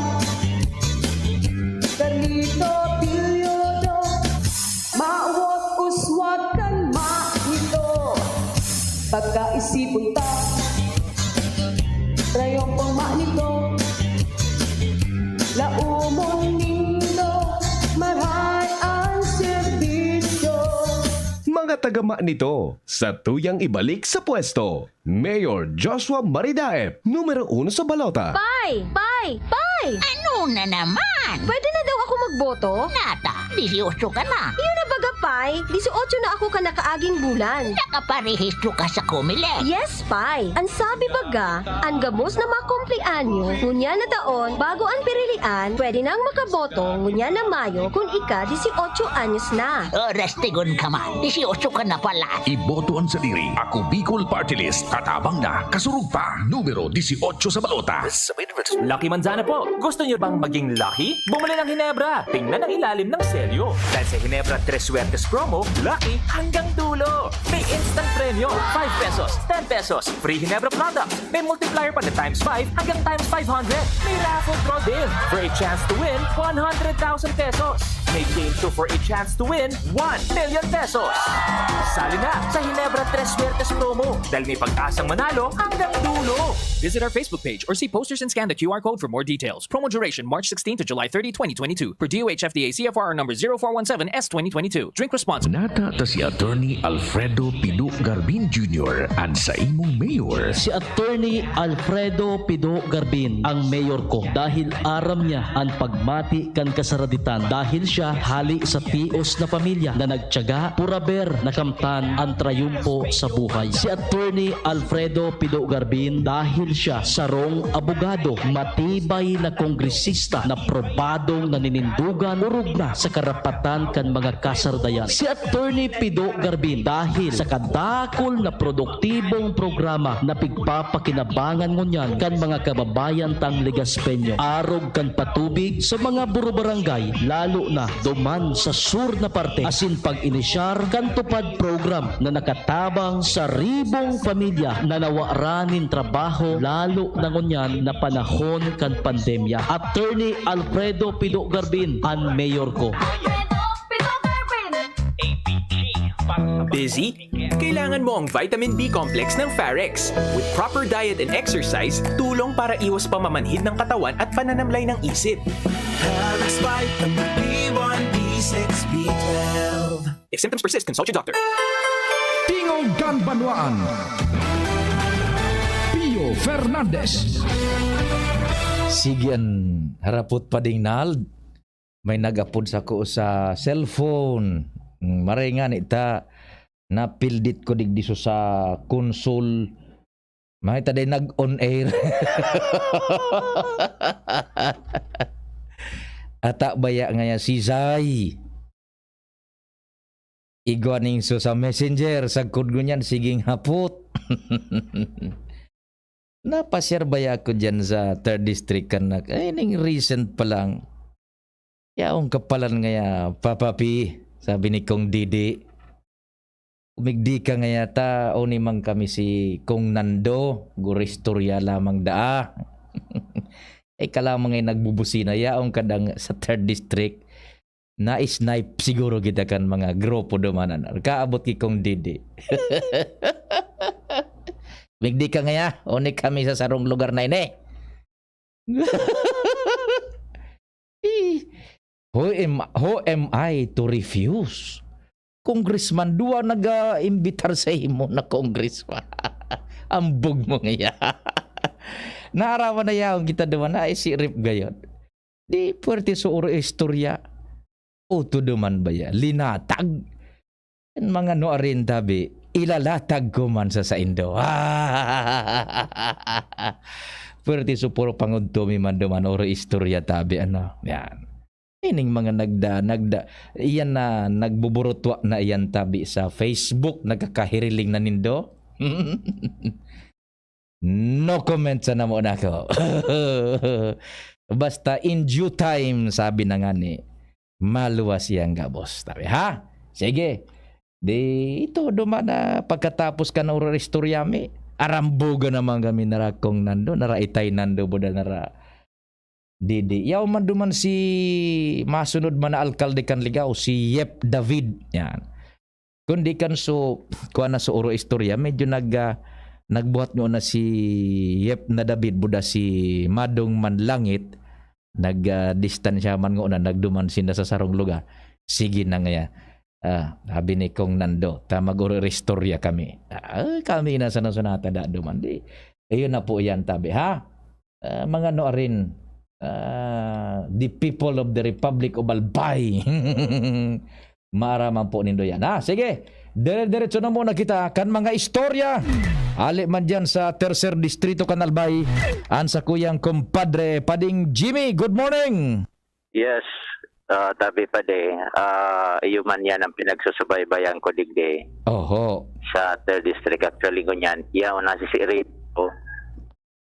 Carlito Pilyodo, mawak uswag kan ma nito. Pagkaisipon ta, rayon pang ma nito. Laumon nindo, maray ang serbisyo. Mga taga ma nito, sa tuyang ibalik sa pwesto. Mayor Joshua Maridaep, numero uno sa balota. Pay! Pay! Pay! Ano na naman? Pwede na daw ako magboto? Nata, disiotso ka na. Iyo na baga, Pay. Disiotso na ako kan nakaaging bulan. Nakaparehistro ka sa Comelec? Yes, Pay. An sabi baga, an gabos na makumpleanyo, ngunyan na taon, bago an pirilian, pwede nang makaboto, ngunyan na Mayo, kun ika disiotso anyos na. Oras tigon ka man, disiotso ka na pala. Iboto an sadiri. Ako Bicol Party List. Katabang na, kasurog pa. Numero disiotso sa balota. Lucky Manzana po! Gusto niyo bang maging lucky? Bumili ng Hinebra! Tingnan ang ilalim ng selyo. Dahil sa Hinebra Tres Suertes Promo, lucky hanggang dulo! May instant premyo, five pesos, ten pesos, free Hinebra products, may multiplier pa na times five hanggang times five hundred. May raffle draw din for a chance to win one hundred thousand pesos. May game two for a chance to win one million pesos. Sali na sa Hinebra Tres Suertes Promo dahil may pag-asang manalo hanggang dulo. Visit our Facebook page or see posters and scan the Q R code for more details. Promo duration March sixteen to July thirty, twenty twenty-two. Per D O H F D A C F R number zero four one seven S twenty twenty-two. Drink responsibly. Nata ta si Attorney Alfredo Pido Garbin Junior, an saimong mayor. Si Attorney Alfredo Pido Garbin ang mayor ko dahil aram niya an pagmati kan kasaraditan, dahil siya hali sa tios na pamilya na nagtiyaga, puraber nakamtan an trayumpo sa buhay. Si Attorney Alfredo Pido Garbin, dahil siya sarong abogado, matibay na kongresista na probadong naninindugan, orog na sa karapatan kan mga kasaradayan. Si Attorney Pido Garbin, dahil sa kadakul na produktibong programa na pigpapakinabangan ngunyan kan mga kababayan tang Legaspeño, arog kan patubig sa mga burubarangay, lalo na duman sa sur na parte, asin pag-inisyar kan TUPAD program na nakatabang sa ribong pamilya na nawara nin trabaho, lalo na ngunyan na panahon kan pandemya. Attorney Alfredo Pido Garbin, an mayor ko. Busy? Kailangan mo ang vitamin B complex ng Farex. With proper diet and exercise, tulong para iwas pamamanhid ng katawan at pananamlay ng isip. Parex Vitamin B one, B six, B twelve. If symptoms persist, consult your doctor. Tingog kan Banwaan. Pio Fernandez. Sige, an harapot pa ding Nald. May nag-apod sako sa cellphone. Mm, maray ngani ta, napildit ko digdi so sa console. May ta day nag-on air. Ata baya ngaya si Zay. Igwa ning so sa messenger, sagkod ngunyan, siging hapot. Napasyar baya ako dyan sa third district, kan nak-, ay, ning recent pa lang. "Yaong kapalan ngaya, Papa P," sabi ni Kong Didi. "Kumigdi ka ngaya ta, oni man kami si Kong Nando, guro istorya lamang daa." Ika lamang ay nagbubusina, yaong kadang sa third district. Na-snipe siguro kita kan mga grupo duman, ano. Kaabot ki Kong Didi. "Migdi ka ngaya, oni kami sa sarong lugar na ini." Eh, who am, who am I to refuse? Congressman, duwa nag-aimbitar sa imo na congressman. Ambog mo ngaya. Naaraman na yaon kita duman, na isirip gayon. Di puwerte sa oro istorya. O, tudo man baya, linatag. An mga nuarin tabi, ilalatag ko man sa saindo. Puwerte sa puro pangudto mi man duman, oro istorya tabi, ano, yan. Ining mga nagda-, nagda-, iyan na, nagbuburutwa na iyan tabi sa Facebook, nagkakahiriling na nindo. No comment sa namo nako. Basta in due time, sabi na ngani, maluwas iyang gabos. Tabi, ha? Sige. Di ito, duman na pagkatapos kan oro istorya mi, arambuga naman kami nara Kong Nando, nara Itay Nando, buda nara Didi. Yaw man duman si masunod man na alkalde kan Ligao, si Yep David. Yan. Kundi kan so, kuwan na sa oro istorya, medyo nag, ah, nagbuhat ngona si Yep na David, buda si Madong Manlangit, nag, ah, distansya man ngona, nagduman sinda sa sarong lugar. Sige na ngaya. Ah, sabi ni Kong Nando, "Ta mag-oro istorya kami." Ah, kami na sa nasunata da duman. Di, ayun na po yan, tabi, ha? Ah, mga ano rin, ah, the people of the Republic of Albay. Maaraman po nindo yan. Ah, sige, dire-diretso na muna kita kan mga istorya. Ali man dyan sa Tercer Distrito kan Albay, an sakuyang kumpadre, Pading Jimmy. Good morning! Yes, ah, tabi pa de. Ah, iyo man yan ang pinagsusubaybayan ko digdi Oho. Sa third district. Actually, ngunyan, yaon na si Sirito.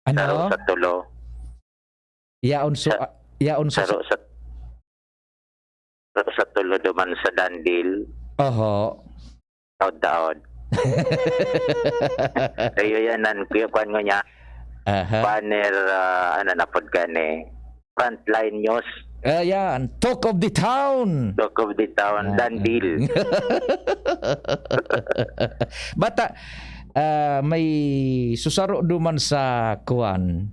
Ano? Sa Ro sa Tulo. Yaon so, Sa, ah, yaon sa so, Ro sa, Ro sa Tulo duman sa Dandil. Oho. Taod-taod. Iyo yan, nan, kuya, kuwan ko niya. Aha. Banner, ah, ano na pod gani? Frontline news. Ayan, talk of the town. Talk of the town, Ah. Dandil. Bata, ah, may susaro duman sa kuwan,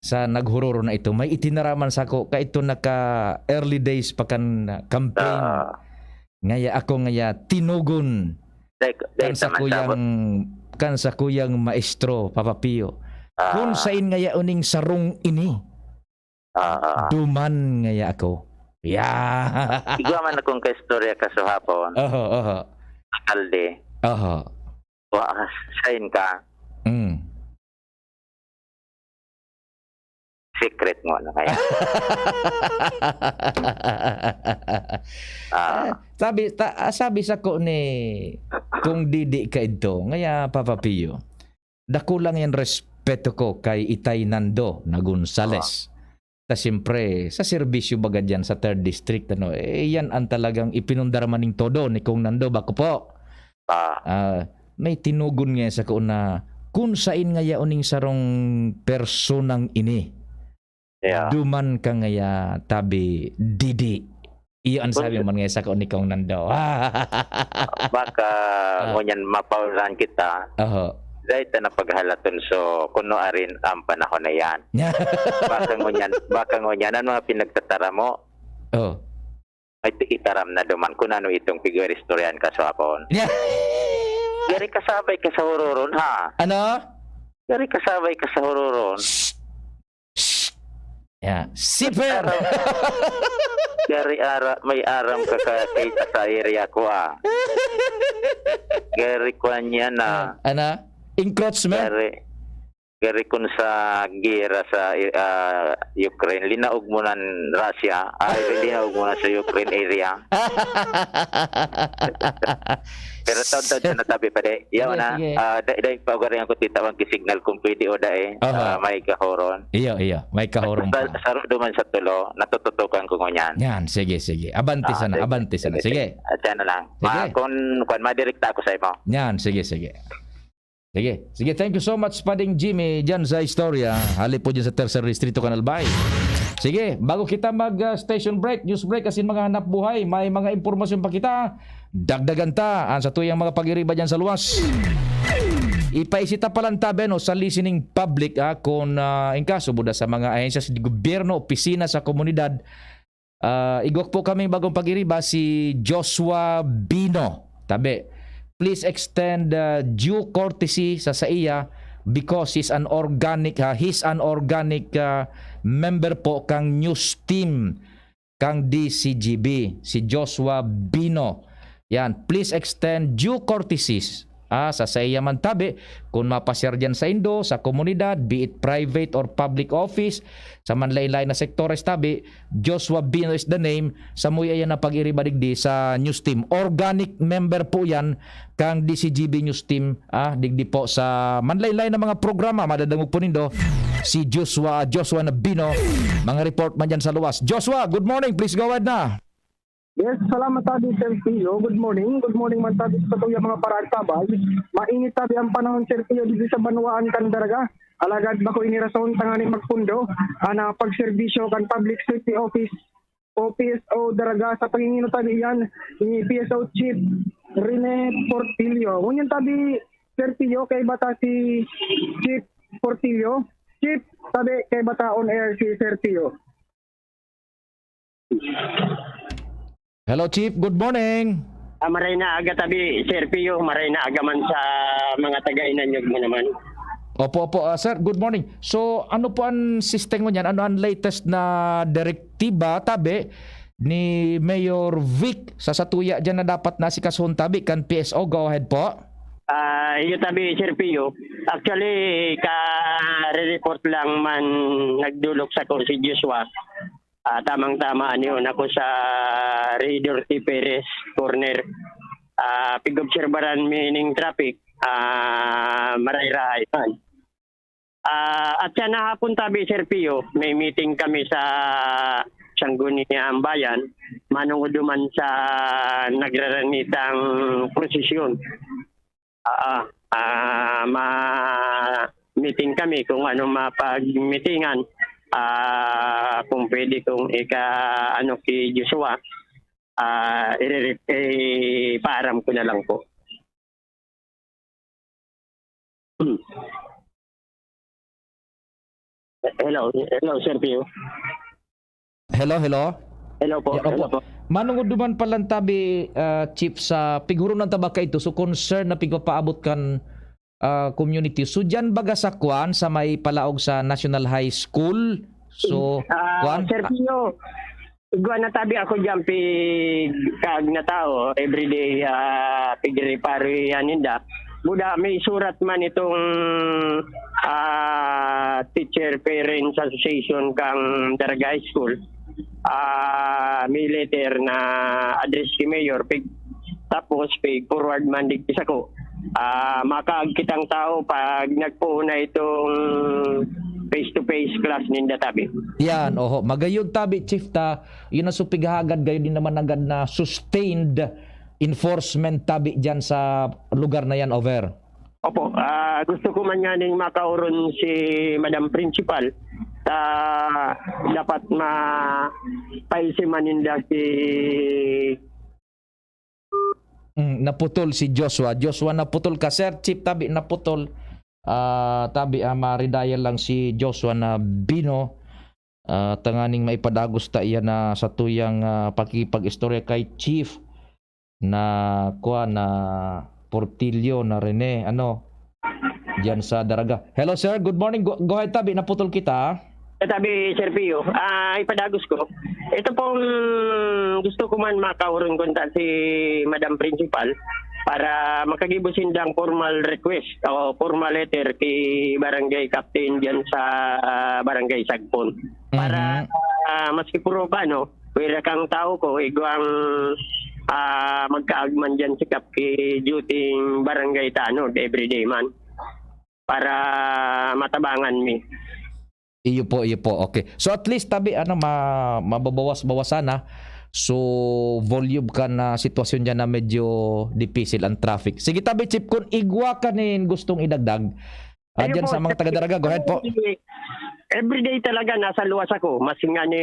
sa naghuroro na ito. May itinaraman sako, kaito naka early days pa kan campaign. Ah. Ngaya ako ngaya tinugon Dai, dai kan sa naman kuyang, sabot. Kan sa kuyang maestro, Papa Pio. Ah. Kun sain ngaya uning sarong ini, Ah, ah, ah. Duman ngaya ako. Yeah. Igwa man akong kaistorya kasuhapon. Oho, oho. Alde. Oho. Wa, sain ka? Mm. Secret mo na kaya. Ah. Ah, sabi, ta-, ah, sabi sako ni Kong Didi kaidto, ngaya, Papa Pio, dakula ngayang respeto ko kay Itay Nando na Gonzales. Ah. Ta siyempre, sa serbisyo baga diyan sa third district, ano, eh, yan ang talagang ipinundar man ning todo ni Kong Nando, bako po. Ah. Ah, may tinugon nga sako na, "Kun sain ngaya uning sarong personang ini, Yeah. Duman ka ngaya, tabi, Didi." Iyo ang sabi Kun man ngaya sako ni Kong Nando. Baka Ah. ngunyan mapaulahan kita, Oho. dai ta na paghalaton so kuno arin ang panahon na yan. Baka ngunyan, baka ngunyan, ang mga pinagtatara mo, Oh. may itaram na duman kung ano itong pigwari istoryahan ka sa hapon. Gari kasabay ka sa hururon, ha? Ano? Gari kasabay ka sa hururon. Shh! Shh! Yeah. Siper! Aram, gari ara, may aram ka, ka, kita sa area ko, ah. Gari kwan yan, ah. Ah, ano? Encroachment? Gari, gari kun sa gera sa, ah, Ukraine, linaog mo nan Russia, ay, linaog mo na sa Ukraine area. Pero taon-taon siya natabi pa, de. Yaw Sige, na, sige. ah, da-, da-, pagwaringan ko titawan ki signal kung pwede o dae, Aha. ah, may kahoron. Iyo, iyo. May kahoron Basta pa. Saro duman sa tulo, natututukan ko ngunyan. Yan, sige, sige. Abante Ah, sana, sige, abante sana. sige, Sige. sige. At yan na lang. Sige. Ma-, kung, kung madirekta ako sa imo. Yan, sige, sige. Sige. Sige, thank you so much, Pading Jimmy, dyan sa istorya. Hali po dyan sa Tercer Distrito, Canal Bay. Sige, bago kita mag, ah, station break, news break, asin mga hanap buhay, may mga impormasyon pa kita. Dagdagan ta an satuyang mga pag-iriba dyan sa luwas. Ipaisita pa lang tabi, no, sa listening public, ah, kung, ah, in kaso, buda sa mga ahensya sa gobyerno, opisina sa komunidad, ah, igwak po kaming bagong pag-iriba, si Joshua Bino. Tabi, please extend, ah, due courtesy sa saiya because he's an organic, ha, he's an organic, ah, member po kang news team kang D C G B, si Joshua Bino. Yan, please extend due courtesies, ah, sa saiya man tabi, kun mapasyar diyan sa indo, sa komunidad, be it private or public office, sa manlain-lain na sektores tabi, Joshua Bino is the name, sa muya yan na pag-iriba digdi sa news team. Organic member po yan kang D C G B news team, ah, digdi po sa manlain-lain na mga programa, madadangog po nindo si Joshua, Joshua na Bino, mga report man dyan sa luwas. Joshua, good morning, please go ahead na. Yes, salamat tabi, Sir Pio. Good morning. Good morning man tabi sa tuya mga paragsabay. Mainit tabi ang panahon, Sir Pio, dito sa Banwaan, Candaraga. Alagad bako ini rason tanganing magpundo an, ah, pagserbisyo kan Public Safety Office o P S O Daraga sa pangingino tabi iyan ni P S O Chief Rene Portillo. Ngunyan tabi, Sir Pio, kaiba ta si Chief Portillo. Chief, tabi, kaiba ta on air si Sir Pio. Hello, Chief. Good morning. Ah, maray na aga tabi, Sir Pio. Maray na aga man sa mga taga-inanyog mo naman. Opo, opo. Ah, sir, good morning. So, ano po ang sistema niyan? Ano ang latest na direktiba, tabi, ni Mayor Vic sa satuya diyan na dapat nasikasuhon, tabi, kan P S O? Go ahead po. Ah, iyo tabi, Sir Pio. Actually, ka-report lang man nagdulok sa ko si Joshua. Ah, tamang-tama, niyon ako sa Regidor T. Perez corner. Ah, pig-obserbaran mi ning traffic, ah, maray-rahay man. Ah, at siya na hapon tabi, Sir Pio, may meeting kami sa Sangguniang Bayan, manungoduman sa nagraranitang prosesyon. Ah, ah, ma-meeting kami kung ano mapagmitingan. Ah, kung pwede kong ika-, ano, ki Joshua, ah, irere-, ipaaram ko na lang po. Hmm. Hello, hello, Sir Pio. Hello, hello. Hello po, Yeah, opo. hello po. Manungoduman pa lang tabi, ah, Chief, sa pighurunan ta ba kaito? So, concern na pigpapaabot kan, ah, community. So, diyan baga sa kwan, sa may palaog sa National High School? So, Ah, kwan? Sir Ah, Pio, igwa na tabi ako diyan, pig-, kag na tao, everyday, ah, pigreparohan ninda. Buda, may surat man itong, ah, Teacher Parents Association kang Daraga High School. Ah, may letter na address ki Mayor, pig-, tapos pig-forward man digdi sako. Ah, makaag kitang tao pag nagpoon na itong face-to-face class ninda tabi. Yan, oho. Magayod tabi, Chief, ta, yun ang supig hagad, gayo din naman agad na sustained enforcement tabi diyan sa lugar na yan, over. Opo, ah, gusto ko man nga ning makauron si Madam Principal ta dapat ma-, paisiman ninda si Mm, naputol si Joshua. Joshua, naputol ka. Sir Chief, tabi, naputol. Ah, tabi, ah, ma-redial lang si Joshua na Bino. Ah, tanganing maipadagos ta iyan na sa tuyang, ah, pakipag-istorya kay Chief na, kuwan, na Portillo na Rene, ano, diyan sa Daraga. Hello, sir. Good morning. Go, go ahead, tabi. Naputol kita. Eh, tabi, Sir Pio. Ah, ipadagos ko. Ito pong gusto ko man makauron kunta si Madam Principal para makagibo sindang formal request o formal letter ki Barangay Captain diyan sa, ah, Barangay Sagpon. Para, Mhm. ah, maski puro ba, no? Pwera kang tao ko, igwang, ah, magkaagman diyan si Kap ki duty barangay tanod everyday man. Para matabangan mi. Iyo po, iyo po. Okay. So, at least, tabi, ano, ma-, mababawas-bawasan na. So, volume kan na sitwasyon diyan na medyo dipisil ang traffic. Sige, tabi, Chief, kung igwa ka nin gustong idagdag, ah, Ayun diyan po, sa mga sir. taga-Daraga, go ahead po. Everyday talaga nasa luwas ako, maski nga ni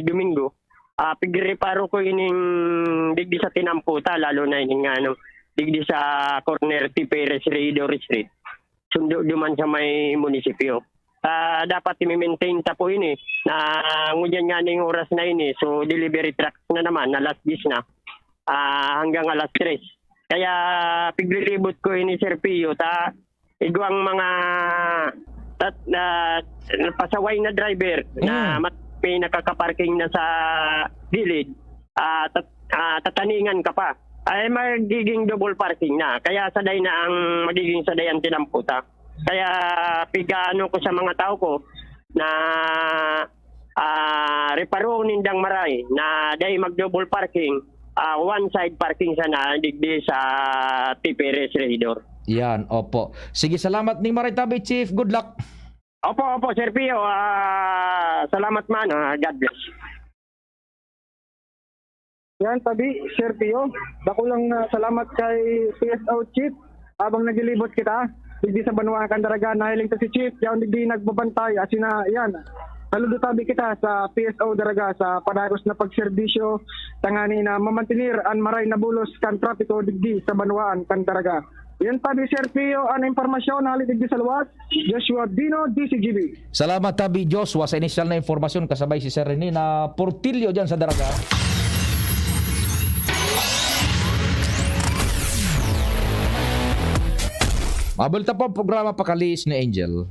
Domingo. Ah, pigre-reparo ko ining digdi sa tinampo ta, lalo na ining, ano, digdi sa corner T. Perez Regidor Street. Sundo duman sa may munisipyo. Ah, dapat i-maintain ta po ini na ngunyan nga ning oras na ini, so delivery truck na naman, alas diyes na, ah, hanggang alas tres. Kaya piglilibot ko ini, Sir Pio, ta igwang mga tat-, ah, pasaway na driver na Mm. mat-, may nakakaparking na sa gilid, ah, tat-, ah, tataningan ka pa. Ay, magiging double parking na. Kaya saday na ang magiging saday ang tinampo ta. Kaya pigaano ko sa mga tao ko na, ah, reparoon nindang maray na dai mag-double parking, ah, one side parking sana digdi sa T. Perez Regidor. Yan, opo. Sige, salamat ning maray tabi, Chief. Good luck. Opo, opo, Sir Pio. Ah, salamat man. Ah, God bless. Yan, tabi, Sir Pio. Dakulang, ah, salamat kay P S O Chief habang naglilibot kita. Digdi sa banwaan kan Daraga, nahiling ta si Chief, yaon digdi nagbabantay, asin na, yan. Saludo tabi kita sa P S O Daraga sa padagos na pagserbisyo, tangani na mamantenir an maray na bulos kan trapiko digdi sa banwaan kan Daraga. Yan tabi, Sir Pio, an impormasyon hali digdi sa luwas. Joshua Dino, D C G B. Salamat tabi, Joshua, sa inisyal na impormasyon, kasabay si Sir Rene na Portillo dyan sa Daraga. Mabalita pa ang programa Pakalihis ni Angel.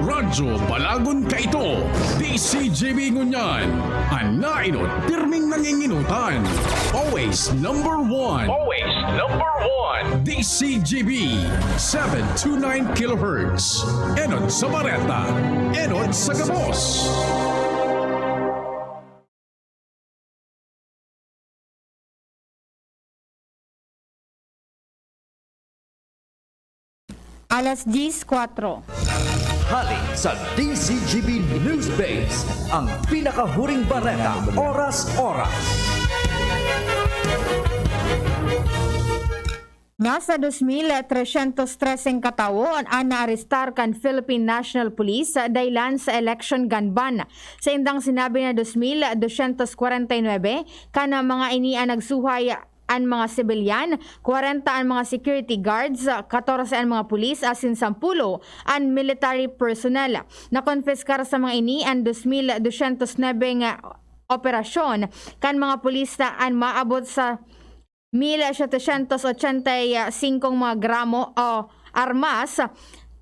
Radyo Balagon kaito, D C G B ngunyan. An nainot, pirming nanginginutan. Always number one. Always number one. D C G B, seven two nine kilohertz. Enot sa bareta, enot sa gabos. Alas diyes kwatro. Hali sa D C G B News Base, ang pinakahuring bareta, oras-oras. Nasa dos mil tresyentos treseng katawo an naarestar kan Philippine National Police dahilan sa election gun ban. Saindang sinabi na dos mil dosyentos kwarenta y nuebe kan mga ini an nagsuhay an mga sibilyan, kwarenta an mga security guards, katorse an mga pulis asin sampulo an military personnel. Nakonpiskar sa mga ini an dos mil dosyentos nuebe nga operasyon kan mga pulis na an maabot sa mil setecientos ochenta y cinco mga gramo o armas,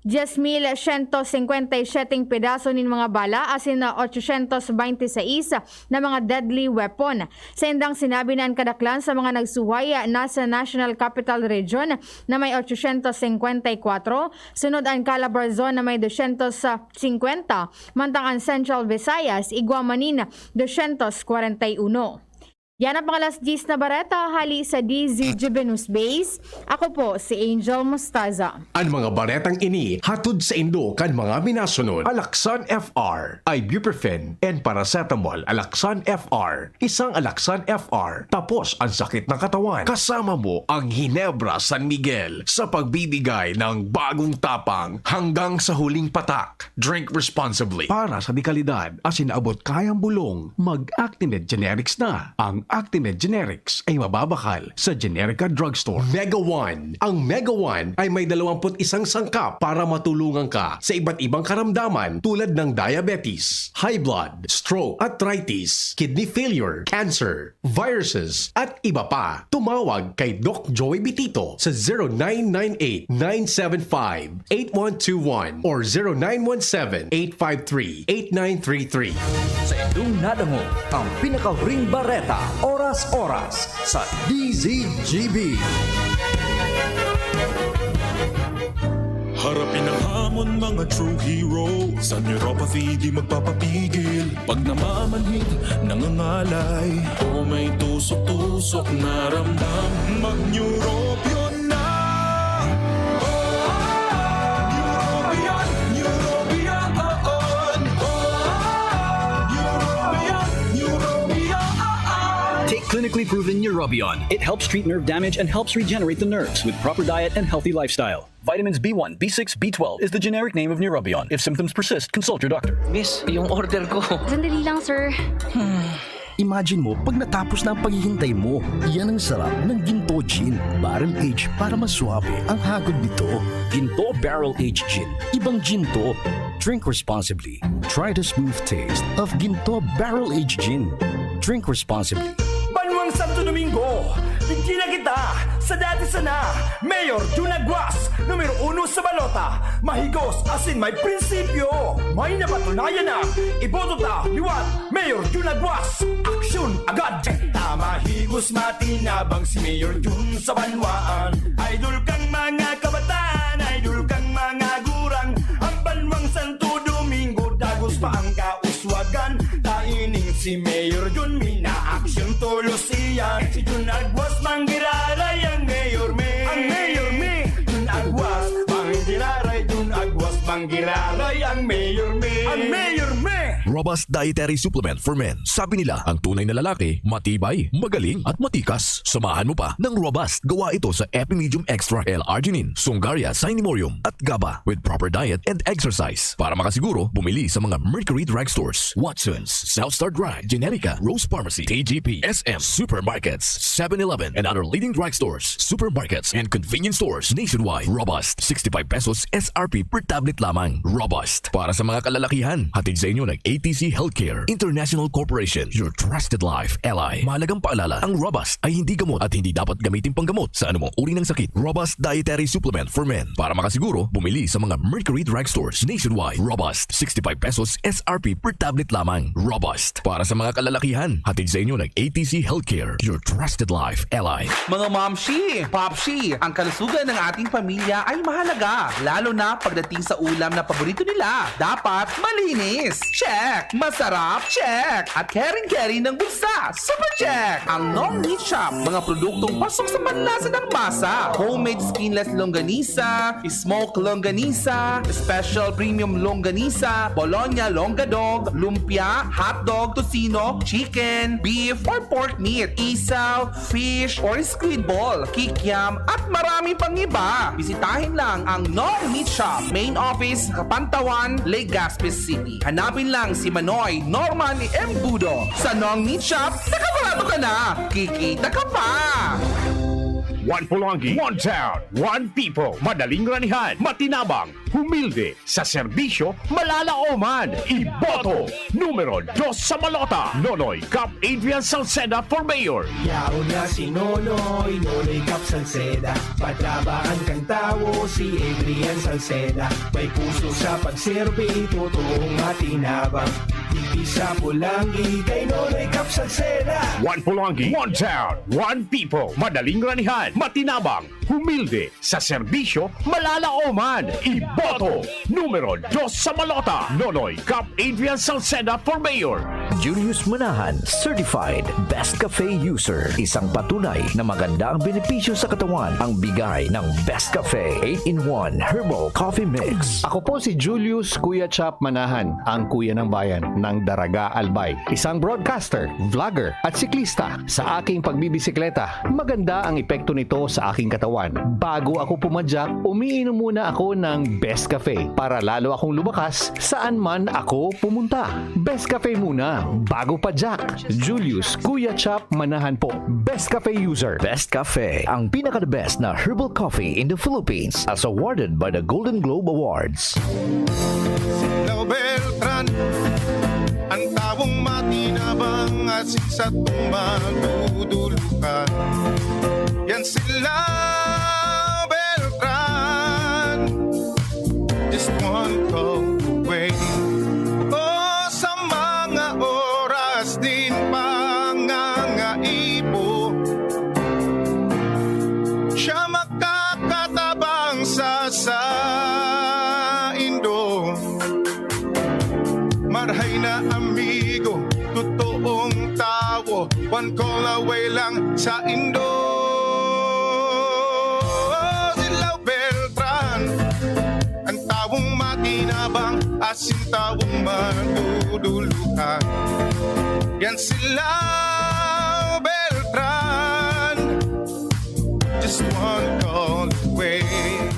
dyes mil siyento singkwenta y siyete pedaso nin mga bala asin na ochosyentos bente y seis na mga deadly weapon. Saindang sinabi na an kadaklan sa mga nagsuhay nasa National Capital Region na may ochosyentos singkwenta y kwatro, sunod an Calabarzon na may dosyentos singkwenta, mantang an Central Visayas igwa man nin dosyentos kwarenta y uno. Yan ang mga alas diyes na bareta hali sa D Z G B News Base. Ako po si Angel Mostaza. An mga baretang ini hatod saindo kan mga minasunod: Alaxan F R, ibuprofen and paracetamol. Alaxan F R, isang Alaxan F R, tapos ang sakit ng katawan. Kasama mo ang Ginebra San Miguel sa pagbibigay ng bagong tapang hanggang sa huling patak. Drink responsibly. Para sa dekalidad asin abot kayang bulong, mag-Actimed Generics na. Ang Actimed Generics ay mababakal sa Generica Drugstore. Mega One. Ang Mega One ay may dalawampu't isang sangkap para matulungan ka sa iba't ibang karamdaman tulad ng diabetes, high blood, stroke, arthritis, kidney failure, cancer, viruses, at iba pa. Tumawag kay Doc Joey Bitito sa zero nine nine eight, nine seven five, eight one two one or zero nine one seven, eight five three, eight nine three three. Sa indong nadangog ang pinakahuring bareta, oras-oras, sa D Z G B. Harapin ang hamon, mga true hero. Sa neuropathy, di magpapapigil. Pag namamanhid, nangangalay, o may tusok-tusok na ramdam, mag-Neurobion na! Neurobion, Neurobion, oo. Neurobion, Neurobion, oo. Take clinically proven Neurobion. It helps treat nerve damage and helps regenerate the nerves with proper diet and healthy lifestyle. Vitamins B one, B six, B twelve is the generic name of Neurobion. If symptoms persist, consult your doctor. Miss, yung order ko. Sandali lang, sir. Imagine mo, pag natapos na ang paghihintay mo, yan ang sarap ng Ginto Gin. Barrel aged para mas suabe ang hagod nito. Ginto Barrel Aged Gin. Ibang Ginto. Drink responsibly. Try the smooth taste of Ginto Barrel Aged Gin. Drink responsibly. Banwang Santo Domingo, digdi na kita sa dati sana. Mayor Jun Aguas, numero uno sa balota. Mahigos asin may prinsipyo. May napatunayan na. Iboto ta liwat. Mayor Jun Aguas, aksyon agad. Tama, higos, matinabang si Mayor Jun sa banwaan. Idol kang mga kabataan, idol kang mga gurang. Ang Banwang Santo Domingo, dagos pa ang kauswagan. Taining si Mayor Jun, minaaksyon tolos iyan. Si Jun Aguas, manggiraray ang Mayor Me. Ang Mayor Me. Jun Aguas, manggiraray, Jun Aguas, manggiraray ang Mayor Me. Ang Mayor Me. Robust Dietary Supplement for Men. Sabi nila, ang tunay na lalaki, matibay, magaling, at matikas. Samahan mo pa ng Robust. Gawa ito sa Epimedium Extra L-Arginine, Sungaria, Sinemurium, at GABA with proper diet and exercise. Para makasiguro, bumili sa mga Mercury Drugstores, Watson's, South Star Drug, Generica, Rose Pharmacy, T G P, S M, Supermarkets, Seven Eleven, and other leading drugstores, supermarkets, and convenience stores nationwide. Robust, sixty-five pesos S R P per tablet lamang. Robust. Para sa mga kalalakihan, hatid sa inyo ng A T C Healthcare International Corporation, your trusted life ally. Mahalagang paalala, ang Robust ay hindi gamot at hindi dapat gamitin panggamot sa anumang uri ng sakit. Robust Dietary Supplement for Men. Para makasiguro, bumili sa mga Mercury Drugstores nationwide. Robust, sixty-five pesos S R P per tablet lamang. Robust. Para sa mga kalalakihan, hatid sa inyo ng A T C Healthcare, your trusted life ally. Mga momshi, popshi, ang kalusugan ng ating pamilya ay mahalaga, lalo na pagdating sa ulam na paborito nila. Dapat malinis. Check! Masarap? Check! At caring-caring ng bulsa. Super check! Ang Nong Meat Shop, mga produktong pasok sa panlasa ng masa. Homemade skinless longganisa, smoke longganisa, special premium longganisa, Bologna longga dog, lumpia, hotdog, tocino, chicken, beef, or pork meat, isaw, fish, or squid ball, kikiam, at marami pang iba. Bisitahin lang ang Nong Meat Shop, main office, Kapantawan, Legazpi City. Hanapin lang si Manoy Norman Embudo. Sa Nong Meat Shop, nakabarato ka na! Kikita ka pa! One Polonggi, one town, one people. Madaling ranihan, matinabang, humilde, sa serbisyo, malalaoman. Iboto, numero dos sa balota, Nonoy Cap Adrian Salceda for Mayor. Yaon na si Nonoy, Nonoy Cap Salceda. Patabaan kan tawo si Adrian Salceda. May puso sa pagserbi, totoong matinabang. Digdi sa Polonggi, kay Nonoy Cap Salceda. One Polonggi, one town, one people. Madaling ranihan, matinabang, humilde, sa serbisyo, malalaoman. Iboto, numero dos sa balota, Nonoy Cap Adrian Salceda for Mayor. Julius Manahan, Certified Best Cafe User. Isang patunay na maganda ang benepisyo sa katawan ang bigay ng Best Cafe eight-in-one Herbal Coffee Mix. Ako po si Julius Kuya Chap Manahan, ang kuya ng bayan ng Daraga, Albay. Isang broadcaster, vlogger, at siklista. Sa aking pagbibisikleta, maganda ang epekto nito sa aking katawan. Bago ako pumadyak, umiinom muna ako ng Best Cafe para lalo akong lumakas saan man ako pumunta. Best Cafe muna, bago padyak. Julius Kuya Chap Manahan po. Best Cafe user. Best Cafe, ang pinaka-the best na herbal coffee in the Philippines, as awarded by the Golden Globe Awards. Silaw Beltran, ang tawong matinabang, asin sa tumbang dudulukan. Yan sila Beltran, just one call away. O sa mga oras din pangangaipo, siya makakatabang sa saindo. Marhay na amigo, totoong tawo, one call away lang saindo. Silaw Beltran, ang tawong matinabang, asin tawong maduduluhan. Yan sila Beltran, just one call away.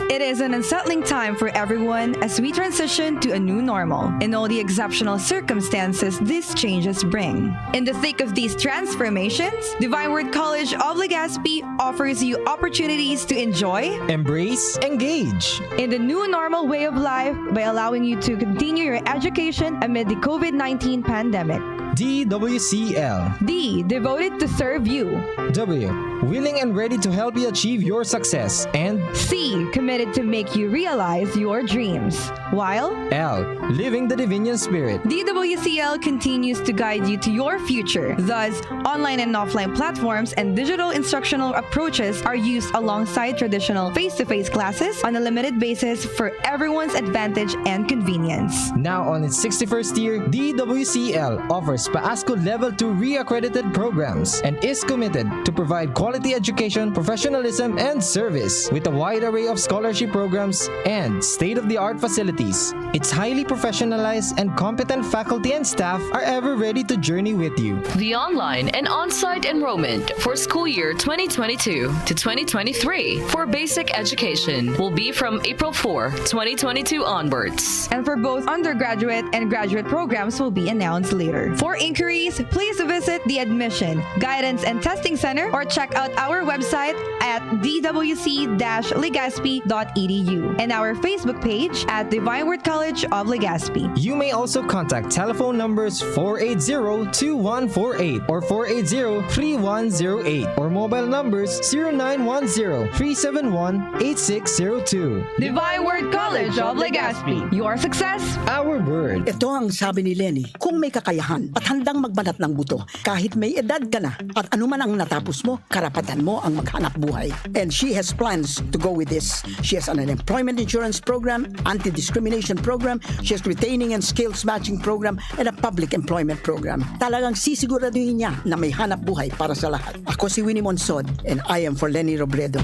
It is an unsettling time for everyone as we transition to a new normal and all the exceptional circumstances these changes bring. In the thick of these transformations, Divine Word College of Legazpi offers you opportunities to enjoy, embrace, engage in the new normal way of life by allowing you to continue your education amid the COVID nineteen pandemic. D W C L. D, devoted to serve you. W, willing and ready to help you achieve your success. And C, committed to make you realize your dreams. While L, living the Divinian Spirit. D W C L continues to guide you to your future. Thus, online and offline platforms and digital instructional approaches are used alongside traditional face-to-face classes on a limited basis for everyone's advantage and convenience. Now on its sixty-first year, D W C L offers PAASCO Level two re-accredited programs and is committed to provide quality quality education, professionalism, and service. With a wide array of scholarship programs and state-of-the-art facilities, its highly professionalized and competent faculty and staff are ever ready to journey with you. The online and on-site enrollment for school year twenty twenty-two to twenty twenty-three for basic education will be from April fourth, twenty twenty-two onwards. And for both undergraduate and graduate programs will be announced later. For inquiries, please visit the Admission, Guidance and Testing Center or check out our website at d w c dash legazpi dot e d u and our Facebook page at Divine Word College of Legazpi. You may also contact telephone numbers four eight zero two one four eight or four eight zero three one zero eight or mobile numbers zero nine one zero three seven one eight six zero two. Divine Word College of Legazpi. Your success, our word. Ito ang sabi ni Leni, kung may kakayahan at handang magbanat ng buto, kahit may edad ka na at anuman ang natapos mo, karapatan mo ang maghanap buhay. And she has plans to go with this. She has an unemployment insurance program, anti-discrimination program, she has retaining and skills matching program, and a public employment program. Talagang sisiguraduhin niya na may hanap buhay para sa lahat. Ako si Winnie Monsod, and I am for Leni Robredo.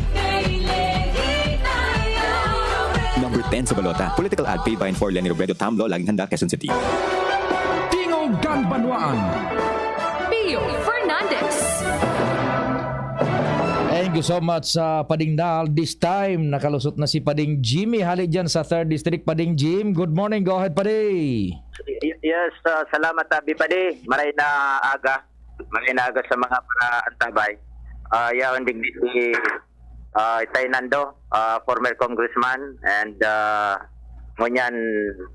Number ten sa balota. Political ad paid by and for Leni Robredo, Tamlo, Laging Handa, Quezon City. Tingog kan Banwaan. Pio Fernandez. Thank you so much sa Pading Dal. This time, nakalusot na si Pading Jimmy. Hali dyan sa third District, Pading Jim. Good morning. Go ahead, Padi. Y- yes, ah, salamat, Abi Padi. Maray na aga. Maray na aga sa mga paraantabay. Ah, yaon digdi si ah, Itay Nando, ah, former congressman, and ah, ngunyan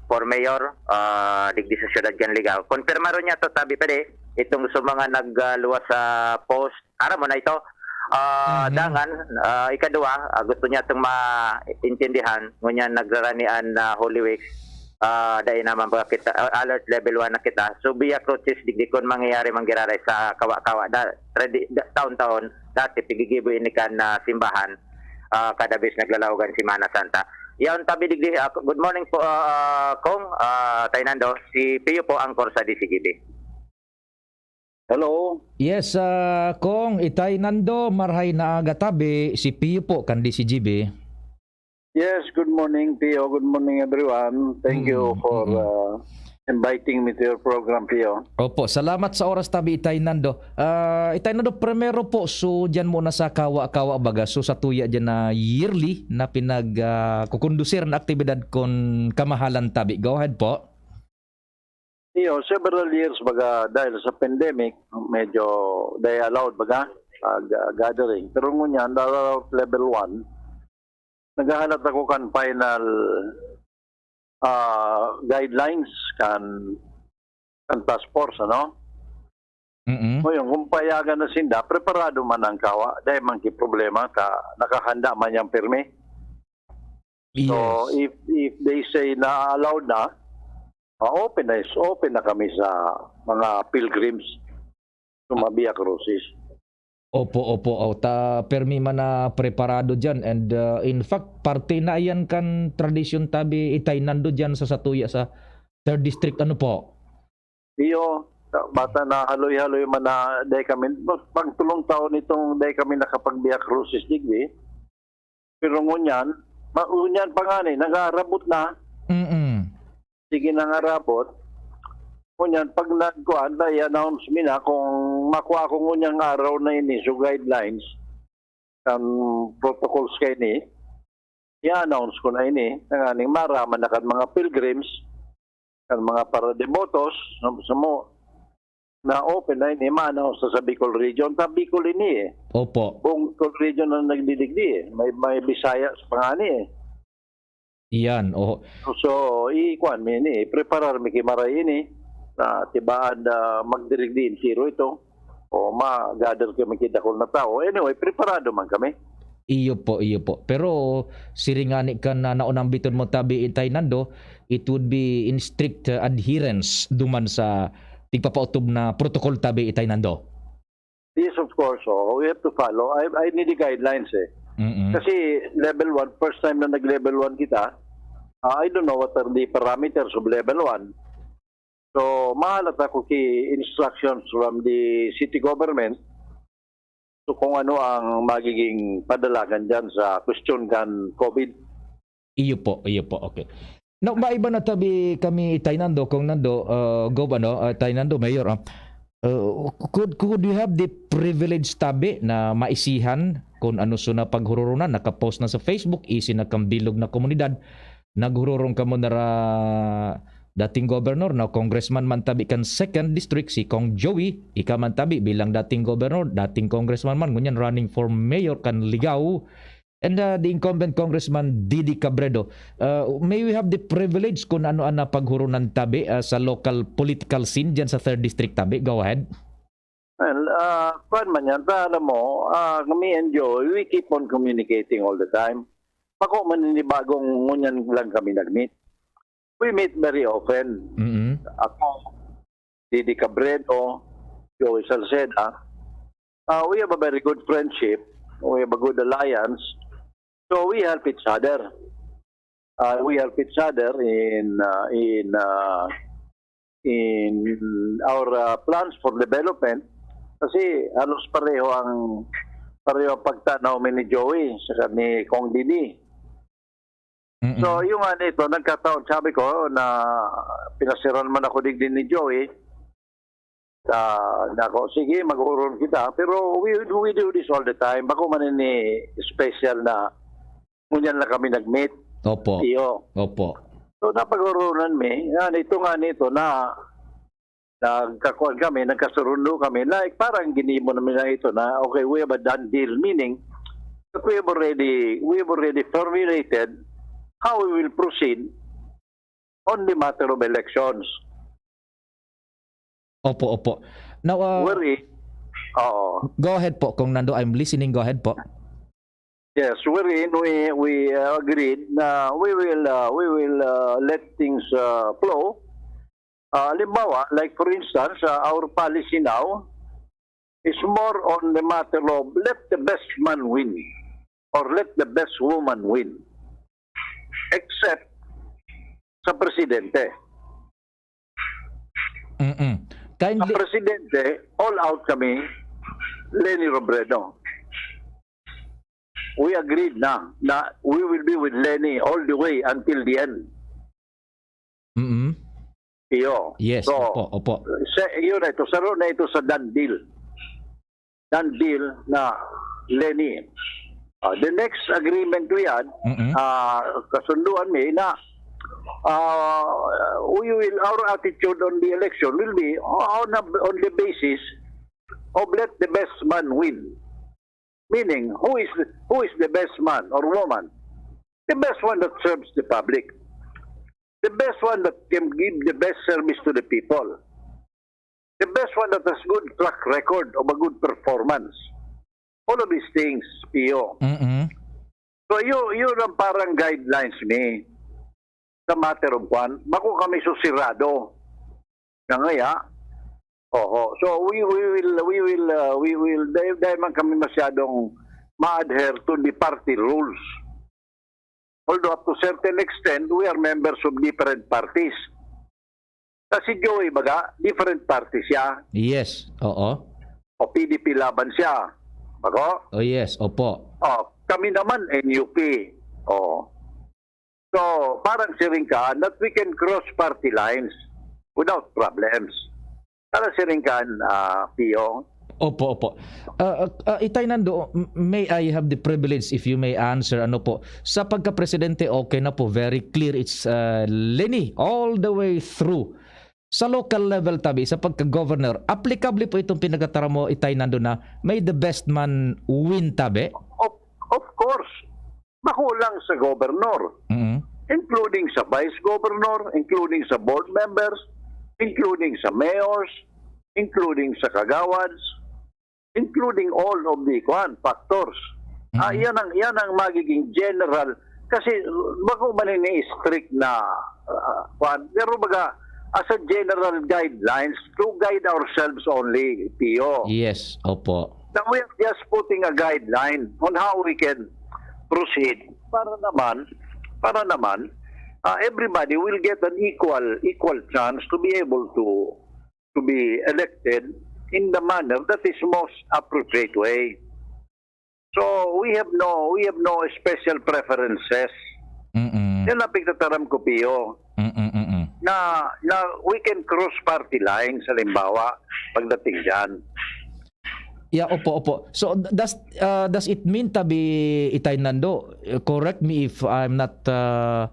for mayor, ah, digdi sa siyudad kan Ligao. Konpirmaron niya to, tabi pa di, itong sa mga nagluwas sa post. Aram mo na ito, ah, Mhm. dangan, ah, ikadua, ah, gusto niya itong maintindihan, ngunyan nagraranian na Holy Week, ah, dai naman ba kita, ah, alert level one na kita. So, Via Crucis, digdi kon mangyayari man giraray sa kawa-kawa, da, tradi-, da, taon-taon, dati, pigigibo ini kan, ah, simbahan, ah, kada bes naglalaogan Semana Santa. Yaon tabi digdi, ah, good morning po, ah, Kong, ah, Tay Nando, si Pio po, anchor sa D C G B. Hello. Yes, ah, Kong, Itay Nando, marhay na aga tabi, si Pio po kan D C G B. Yes, good morning, Pio. Good morning, everyone. Thank you Mm, for, mm, mm. uh, inviting me to your program, Pio. Opo, salamat sa oras tabi, Itay Nando. Ah, Itay Nando, primero po, so diyan muna sa kawa-kawa baga, so sa tuya diyan na yearly na pinag, ah, kukondusir na aktibidad kon kamahalan tabi. Go ahead po. Iyo, several years baga dahil sa pandemic, medyo they allowed baga, ah, ga-, gathering. Pero ngunyan, around level one, naghahalat ako kan final, ah, guidelines kan, kan task force, ano? Mm-mm. Ngayon, kung payagan na sinda, preparado man ang kawa, dahil man ki problema, ka, nakahanda man yang pirmi. So, Yes. if, if they say na allowed na, ah, open na, is open na kami sa mga pilgrims, sa mga Via Crucis. Opo, opo. O, ta, permi man na preparado diyan. And, uh, in fact, parte na yan kan tradisyon tabi, Itay Nando, diyan sa satuya sa third District. Ano po? Iyo, bata na haloy-haloy man na dai kami, pag tulong taon itong dai kami nakapag-Via Crucis digdi. Pero ngunyan, ma-, ngunyan pa ngani, nag-aarabot na. Mm-mm. Sige na nga rabot. Ngunyan, pag nagkuhan na, i-announce mi na kung makua ko ngunyang araw na ini, so guidelines, kan protocols kaini, i-announce ko na ini, tanganing maraman na kan mga pilgrims, kan mga paradebotos, sa, sa mo, na open na ini, ma-announce na sa Bicol Region. Sa Bicol ini eh. Opo. Buong Bicol Region ang nagdidigdi eh. May, may Bisaya sa pangani eh. Iyan, oho. So, i-kuwan mi ini, preparar mi ki maray ini, na tibaan na magdirigdi entero ito, o ma-gather kami ki dakul na tao. Anyway, preparado man kami. Iyo po, iyo po. Pero siring ngani kan, ah, naunang biton mo tabi, Itay Nando, it would be in strict, ah, adherence duman sa tigpapaotob na protocol tabi, Itay Nando. Yes, of course. Oh, we have to follow. I, I need the guidelines eh. Mm-mm. Kasi level one, first time na nag-level one kita, ah, I don't know what are the parameters of level one. So, mahalat ako ki instructions from the city government So, kung ano ang magiging padalagan diyan sa kwestiyon kan COVID. Iyo po, iyo po. Okay. Now, maiba na tabi kami, Itay Nando, Kong Nando, ah, Gob, ano, ah, Itay Nando, Mayor, ah. Uh, could, could you have the privilege tabi na maisihan kung ano so na paghururunan? Nakapost na sa Facebook, isin na kan bilog na komunidad. Naghururong kamo na ra dating gobernador, na congressman man tabi kan second district, si Kong Joey. Ika man tabi bilang dating gobernador, dating congressman man, ngunyan running for mayor kan Ligao. And, uh, the incumbent Congressman Didi Cabredo. Uh, may we have the privilege kung ano ang napaghurunan tabi, uh, sa local political scene dyan sa third district tabi? Go ahead. Well, ah, kuwan man yan. Ta, alam mo, ah, me and Joey, we keep on communicating all the time. Bako man ini bagong ngunyan lang kami nag-meet. We meet very often. Mm-mm. Ako, Didi Cabredo, Joey Salceda. Ah, we have a very good friendship. We have a good alliance. So we help each other. Ah, we help each other in, ah, in, ah, in our, ah, plans for development. Kasi halos pareho ang, pareho ang pagtanaw mi ni Joey saka ni Kong Didi. Mm-mm. So, yung nga nito, nagkataon, sabi ko na pinasiran man ako digdi ni Joey. Ah, nako, sige, mag-uurong kita. Pero we, we do this all the time. Bako man ini special na ngunyan lang kami nag-meet. Opo. Iyo. Opo. So, napag-urunan mi. Yan, ito nga nito na nagkakuan kami, nagkasurundo kami. Like, parang ginibo namin na ito na, okay, we have a done deal. Meaning, that we have already, we have already formulated how we will proceed on the matter of elections. Opo, opo. Now, uh, Wherein, oo. Go ahead po, Kong Nando. I'm listening. Go ahead po. Yes, wherein we, we, uh, agreed na we will, uh, we will, uh, let things, uh, flow. Uh, halimbawa, like for instance, uh, our policy now is more on the matter of let the best man win or let the best woman win. Except sa presidente. Mm-mm. Sa Kindly presidente, all out kami, Leni Robredo. We agreed na, na we will be with Leni all the way until the end. Mm-mm. Iyo. Yes, So, opo, opo. sa, yun na ito, saro na ito sa done deal. Done deal na Leni. Ah, the next agreement we had, Mm-mm. ah, kasunduan mi na, ah, we will, our attitude on the election will be on, on the basis of let the best man win. Meaning, who is, who is the best man or woman? The best one that serves the public. The best one that can give the best service to the people. The best one that has good track record of a good performance. All of these things, Pio. Mm-mm. So, yun, yun ang parang guidelines mi sa matter of kwan. Bako kami susirado. Nangaya. Oho. So, we, we will, we will, uh, we will, dahil, dahil man kami masyadong ma-adhere to the party rules. Although up to certain extent, we are members of different parties. Sa si Joey, baga, different party siya. Yes, oo. O P D P Laban siya. Bago? Oh, yes, opo. O, kami naman, N U P. O. So, parang siring ka that we can cross party lines without problems. Parang siring ka, ah, Pio. Opo, opo. Ah, ah, ah, Itay Nando, m-, may I have the privilege, if you may answer, ano po, sa pagka-presidente, okay na po, very clear, it's, ah, Leni all the way through. Sa local level tabi, sa pagka-governor, applicable po itong pinagtatara mo, Itay Nando, na may the best man win tabi? Of, of course. Bako lang sa governor, Mm. including sa vice governor, including sa board members, including sa mayors, including sa kagawads, including all of the, kuwan, factors. Ah, Mm. yan ang, yan ang magiging general. Kasi bako man ini strict na, ah, kuwan. Pero baga, as a general guidelines, to guide ourselves only, Pio. Yes, opo. Now, we are just putting a guideline on how we can proceed para naman, para naman, ah, everybody will get an equal, equal chance to be able to, to be elected in the manner that is most appropriate way. So, we have no, we have no special preferences. Mm-mm. Yan ang pagtataram ko, Pio. Mm-mm-mm. Na, na we can cross party lines, halimbawa, pagdating dyan. Yeah, opo, opo. So, does, uh, does it mean, tabi, Itay Nando, uh, correct me if I'm not, uh,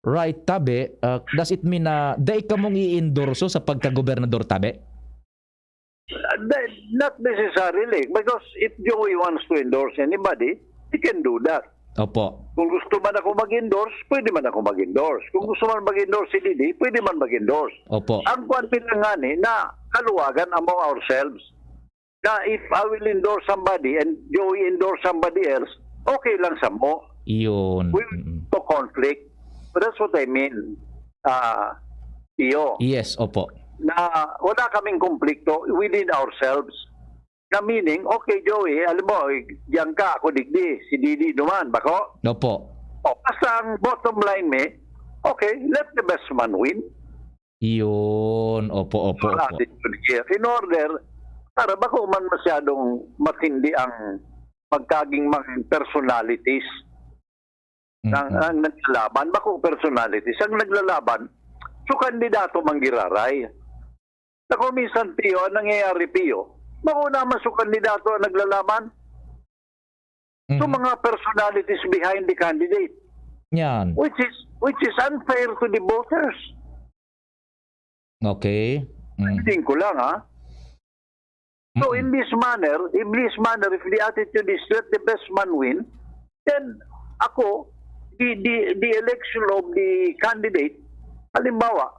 right, tabi, uh, does it mean na dai kamong i-endorso sa pagkagobernador, tabi? Uh, not necessarily, because if Joey wants to endorse anybody, he can do that. Opo. Kung gusto man ako mag-endorse, pwede man ako mag-endorse. Kung gusto man mag-endorse si Didi, pwede man mag-endorse. Opo. Ang kwan lang nga ni, na kaluwagan among ourselves. Na if I will endorse somebody and Joey endorse somebody else, okay lang samo. Yun. We will to conflict. So that's what I mean. Ah, iyo. Yes, opo. Na wala kaming konflikto within ourselves. Na meaning, okay, Joey, alam mo, diyan ka, ako digdi, si Didi naman, bako? Opo. O, basta ang bottom line mi, okay, let the best man win. Yun. Opo, opo, So, opo. attitude here. In order, para bako man masyadong matindi ang magkaging mga personalities ng, Mm-mm. ng naglalaban. Bako personalities. Ang naglalaban, so kandidato manggiraray. Ako minsan, Pio, ang nangyayari, Pio, bako naman so kandidato ang naglalaban. So Mhm. mga personalities behind the candidate, Yan. which is which is unfair to the voters. Okay. Mm. Tingin ko lang, ha. So Mm-mm. in this manner, in this manner, if the attitude is let the best man win, then ako, the the the election of the candidate, halimbawa,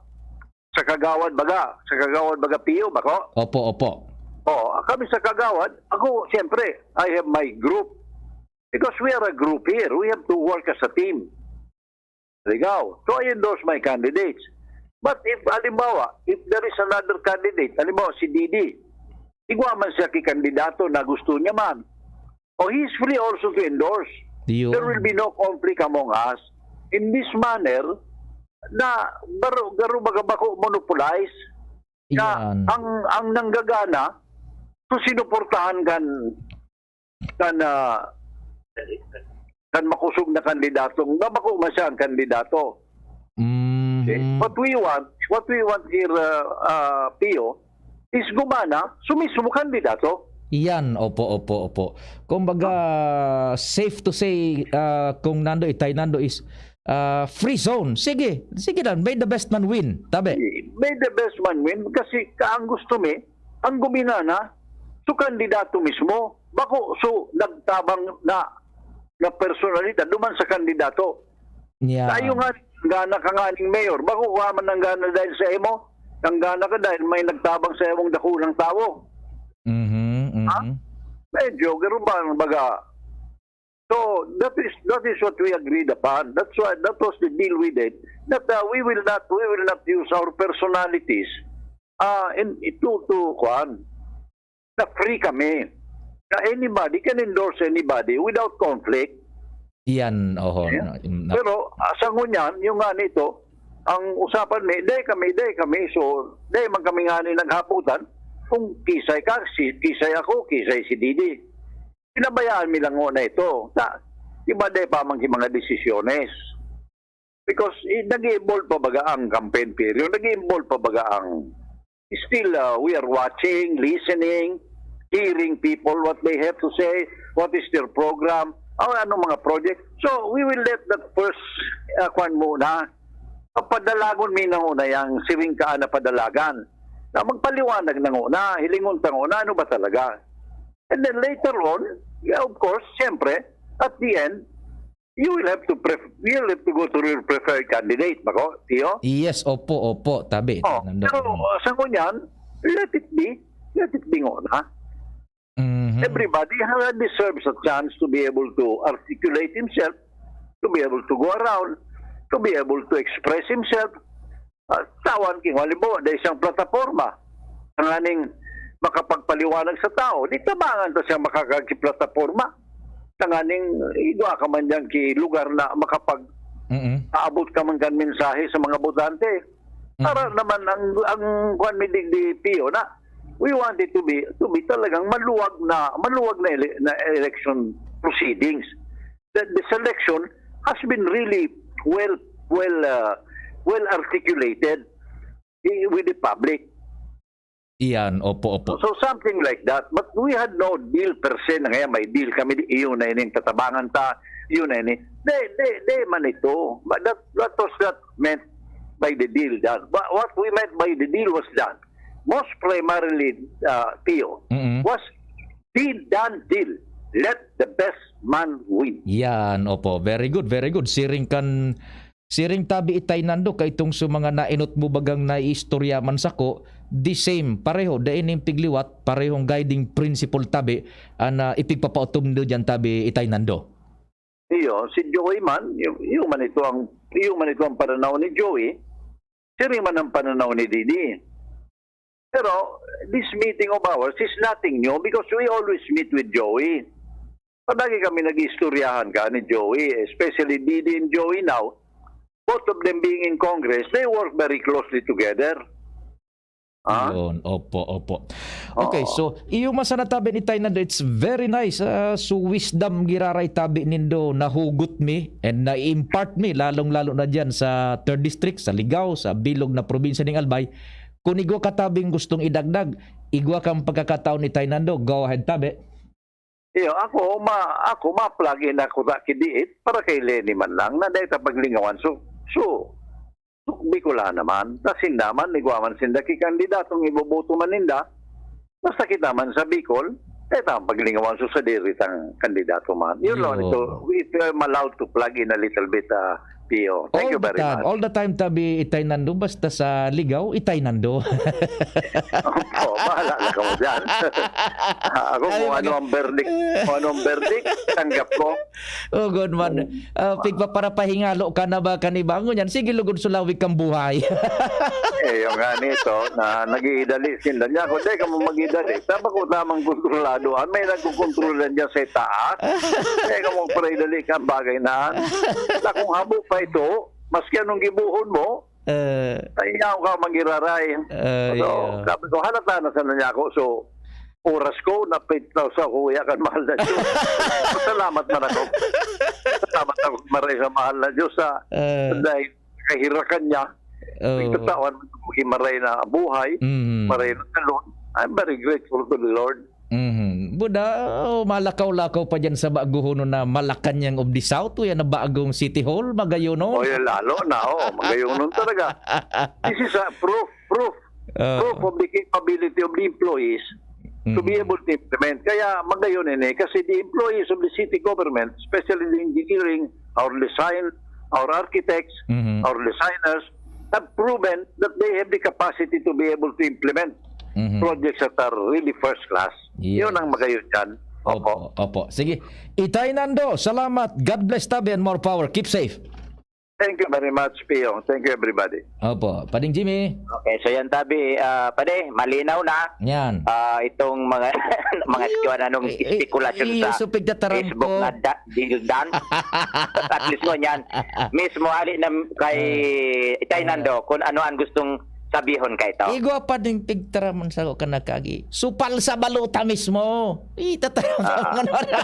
sa Kagawad baga, sa Kagawad baga, Pio, bako? Opo, opo. Oh, kami sa Kagawad, ako, siyempre, I have my group. Because we are a group here, we have to work as a team. Ligaw. So I endorse my candidates. But if, halimbawa, if there is another candidate, halimbawa si Didi, igwa man siya ki kandidato na gusto niya man, oh, he's free also to endorse. Yun. There will be no conflict among us. In this manner, na garo, garo baga bako monopolize, na Yan. ang, ang nanggagana, so sinuportahan kan, kan, ah, kan makusog na kandidato, na bako man siya ang kandidato. Mhm. Okay? What we want, what we want here, uh, uh, Pio, is gumana, so mismo kandidato. Yan, opo, opo, opo. Kumbaga, safe to say, ah, kung Nando, Itay Nando is, ah, free zone. Sige, sige lang, may the best man win. Tabi. May the best man win kasi ka ang gusto mi, ang guminana, so kandidato mismo. Bako, so nagtabang na, na personalidad, duman sa kandidato. Yan. Tayo nga, nanggana ka nga ning mayor. Bako ka man nanggana dahil sa imo. Nanggana ka dahil may nagtabang sa imong dakulang tawo. Mhm, Ha? mhm. Medyo, ganun ba ang baga? So, that is, that is what we agreed upon. That's why, that was the deal we did. That, uh, we will not, we will not use our personalities, uh, in, to, to, kuan, na free kami. Na anybody can endorse anybody without conflict. Yan, oho. Yeah. Na- na- Pero, ah, sa ngunyan, yung nga nito, ang usapan mi, day kami, day kami, so, day man kami nga ni naghaputan, kung kisay ka, si, kisay ako, kisay si Didi. Pinabayaan mi lang na ito. Sa, iba day pa man ki mga desisyones. Because, eh, nag-i-evolve pa baga ang campaign period, nag-i-evolve pa baga ang, still, uh, we are watching, listening, hearing people, what they have to say, what is their program, o anong mga project. So, we will let that first, uh, kwan muna. Padalagon mi na una yang siring ka na padalagan. Na magpaliwanag na una, hilingon ta una, ano ba talaga? And then later on, yeah, of course, siyempre, at the end, you will have to pref-, you will have to go to your preferred candidate, bako, Tio? Yes, opo, opo, tabi. Oh, Nando. Pero, uh, sa ngunyan, let it be. Let it be nga na. Mhm. Everybody ha-, deserves a chance to be able to articulate himself, to be able to go around, to be able to express himself. Ah, tawan ki, halimbawa, dahil siyang plataforma, tanganing makapagpaliwanag sa tao, di tabangan ta siya makakakiplataforma. Tanganing igwa ka man diyan ki lugar na makapag- Mhm. aabot ka man kan mensahe sa mga botante. Para Mhm. naman ang, ang kwan mi digdi, Pio, na we want it to be, to be talagang maluwag na, maluwag na ele-, na election proceedings. The, the selection has been really well, well, uh, well articulated, eh, with the public. Iyan, opo, opo. So something like that. But we had no deal per se na ngayon may deal kami, di, iyon na ining tatabangan ta, yun na ini. Di, di, di man ito. But that, that was not meant by the deal that. But what we meant by the deal was that most primarily, uh, Pio, Mm-mm. was deal done deal. Let the best man win. Yan, opo. Very good, very good. Siring kan siring tabi itay nando kaitong sa mga nainot mo bagang naiistorya man sako, the same, pareho, dai ning pigliwat, parehong guiding principle tabi, an ah, ipigpapautom nindo diyan tabi itay nando. Iyo, si Joey man, yung, yung man ito ang yung man ito ang pananaw ni Joey, siring man ang pananaw ni Didi. Pero this meeting of ours is nothing new because we always meet with Joey. Palagi kami nag-istoryahan ka ni Joey, especially Didi and Joey now. Both of them being in Congress, they work very closely together. Ah? Yun. Opo, opo. Okay, Oo. So, iyo man sana tabi ni Tay Nando, it's very nice. Ah, so, wisdom giraray tabi nindo, nahugot mi and na-impart mi, lalong-lalo na dyan sa third District, sa Ligao, sa bilog na probinsya ning Albay. Kung igwa ka tabing gustong idagdag, igwa kang pagkakataon ni Tay Nando, go ahead tabi. Iyo, ako, ma, ako, ma-plug in ako sa kidiit para kay Leni man lang na dahil sa paglingawan. So, so, so, Bicola naman. Sa sinda man, igwa man sinda ki kandidatong iboboto man ninda. Basta kita man sa Bicol, dahil ang paglingawan so sa diri tang kandidato man. Yun lang Iyo. Ito, if I'm allowed to plug in a little bit, ah, Pio. Thank All you the very time, much. All the time tabi itay nando, basta sa Ligao, itay nando. Opo, bahala na kamo dyan. Ako Ay, kung ano mga- ang verdict, kung anong verdict, tanggap ko. Oh, good man. Ah, pigpaparapahingalo ka na ba kanibangon yan? Sige, lugod sulawig kang buhay. Eh, yung nga nito, na nag-iidali sinda niya. Kung di ka mo mag-idali, tama ko tamang kontrolado. Ah, may nagkukontrolan niya sa taas. Di ka mo paridali ka bagay na. Na kung habo pa ito, maski anong gibuhon mo, Eh, ayaw ka mag-iraray. eh, So, yeah. Sabi ko, halata na sana niya ako. So, oras ko, napitaw sa kuya kan mahal na Diyos. Salamat man ako. Salamat ako, maray sa mahal na Diyos. Sa, Eh, dahil kahirakan niya, oh. Nagtatawan mo yung maray na buhay, Mm. maray na talon. I'm very grateful to the Lord. Mhm. Buda, oh, malakaw-lakaw pa dyan sa baguhonon na Malacañang of the South, yan na bagong City Hall, magayon, no? O yun, lalo na, oh, magayon nun talaga. This is a proof, proof, Ah. proof of the capability of the employees to be Mhm. able to implement. Kaya magayon ini, kasi the employees of the city government, especially the engineering, our design, our architects, Mhm. our designers, have proven that they have the capacity to be able to implement Mhm. projects that are really first class. Yes. Yun ang magayon dyan. Opo, opo. Sige. Itay Nando, salamat. God bless tabi and more power. Keep safe. Thank you very much, Pio. Thank you, everybody. Opo. Pading Jimmy. Okay, so yan tabi, ah, pade, malinaw na. Yan. Ah, itong mga mga Iyo, kuwan, anong eh, eh, spekulasyon iyo, sa so pigtataram Facebook ko. na da, Dildan. At least mo yan. Mismo ali na kay Itay Nando kung ano ang gustong sabihon kay ito. Igwa pa ding pigtaraman sa ko kanakagi. Supal sa baluta mismo. Itataram sa Ah. mga ano.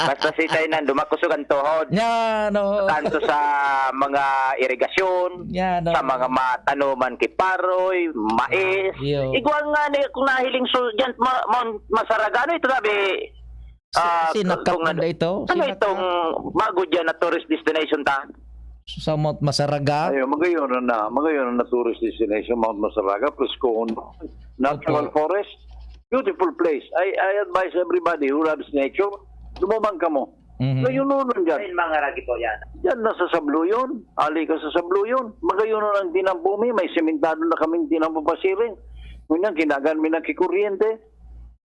Basta si Itay Nando, makusog ang tuhod. Yan, oh. Tanto sa mga irigasyon, Yan, oh. sa mga matanuman kiparoy, mais. Iyo. Igwa nga ni kung nahiling so diyan ma, ma, masaraga ano ito sabi. Si- Ah, sinakap kung man ano, da ito? ano Sinakap. Itong bago diyan na tourist destination ta? Sa Mount Masaraga? Ayun, magayon na, magayon na tourist destination, Mount Masaraga, Frescoon, natural Opo. forest, beautiful place. I, I advise everybody who loves nature, lumamang kamo. Mhm. Layunon dyan. Ay, mga ragi po yan. Diyan na sa Sabluyon, ali ka sa Sabluyon, magayon ang tinampo mi, may sementado na kaming tinampo pasiring. Ngunyan, kinagan mi na kikuryente.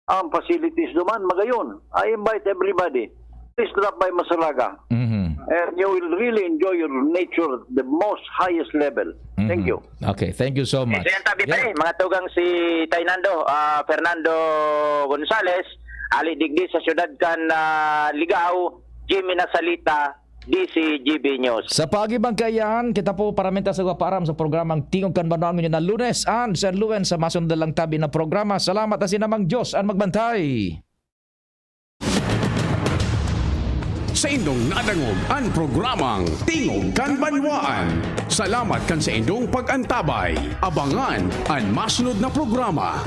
Ang facilities duman, magayon. I invite everybody. Please drop by Masaraga. Mhm. And you will really enjoy your nature at the most highest level. Thank Mhm. you. Okay, thank you so much. So yan tabi Yeah. pare, mga tugang si Tay Nando, ah, Fernando Gonzales, ali digdi sa siyudad kan ah, Ligao, Jimmy Nasalita, D C G B News. Sa paagibang kaiyan, kita po paramenta sa paaram sa programang Tingog kan Banwaan ngunyan na Lunes and San Luwen sa masunod na lang tabi na programa. Salamat asin namang Diyos ang magbantay. Saindong nadangog an programang Tingog kan Banwaan. Salamat kan saindong pag-antabay. Abangan an masunod na programa.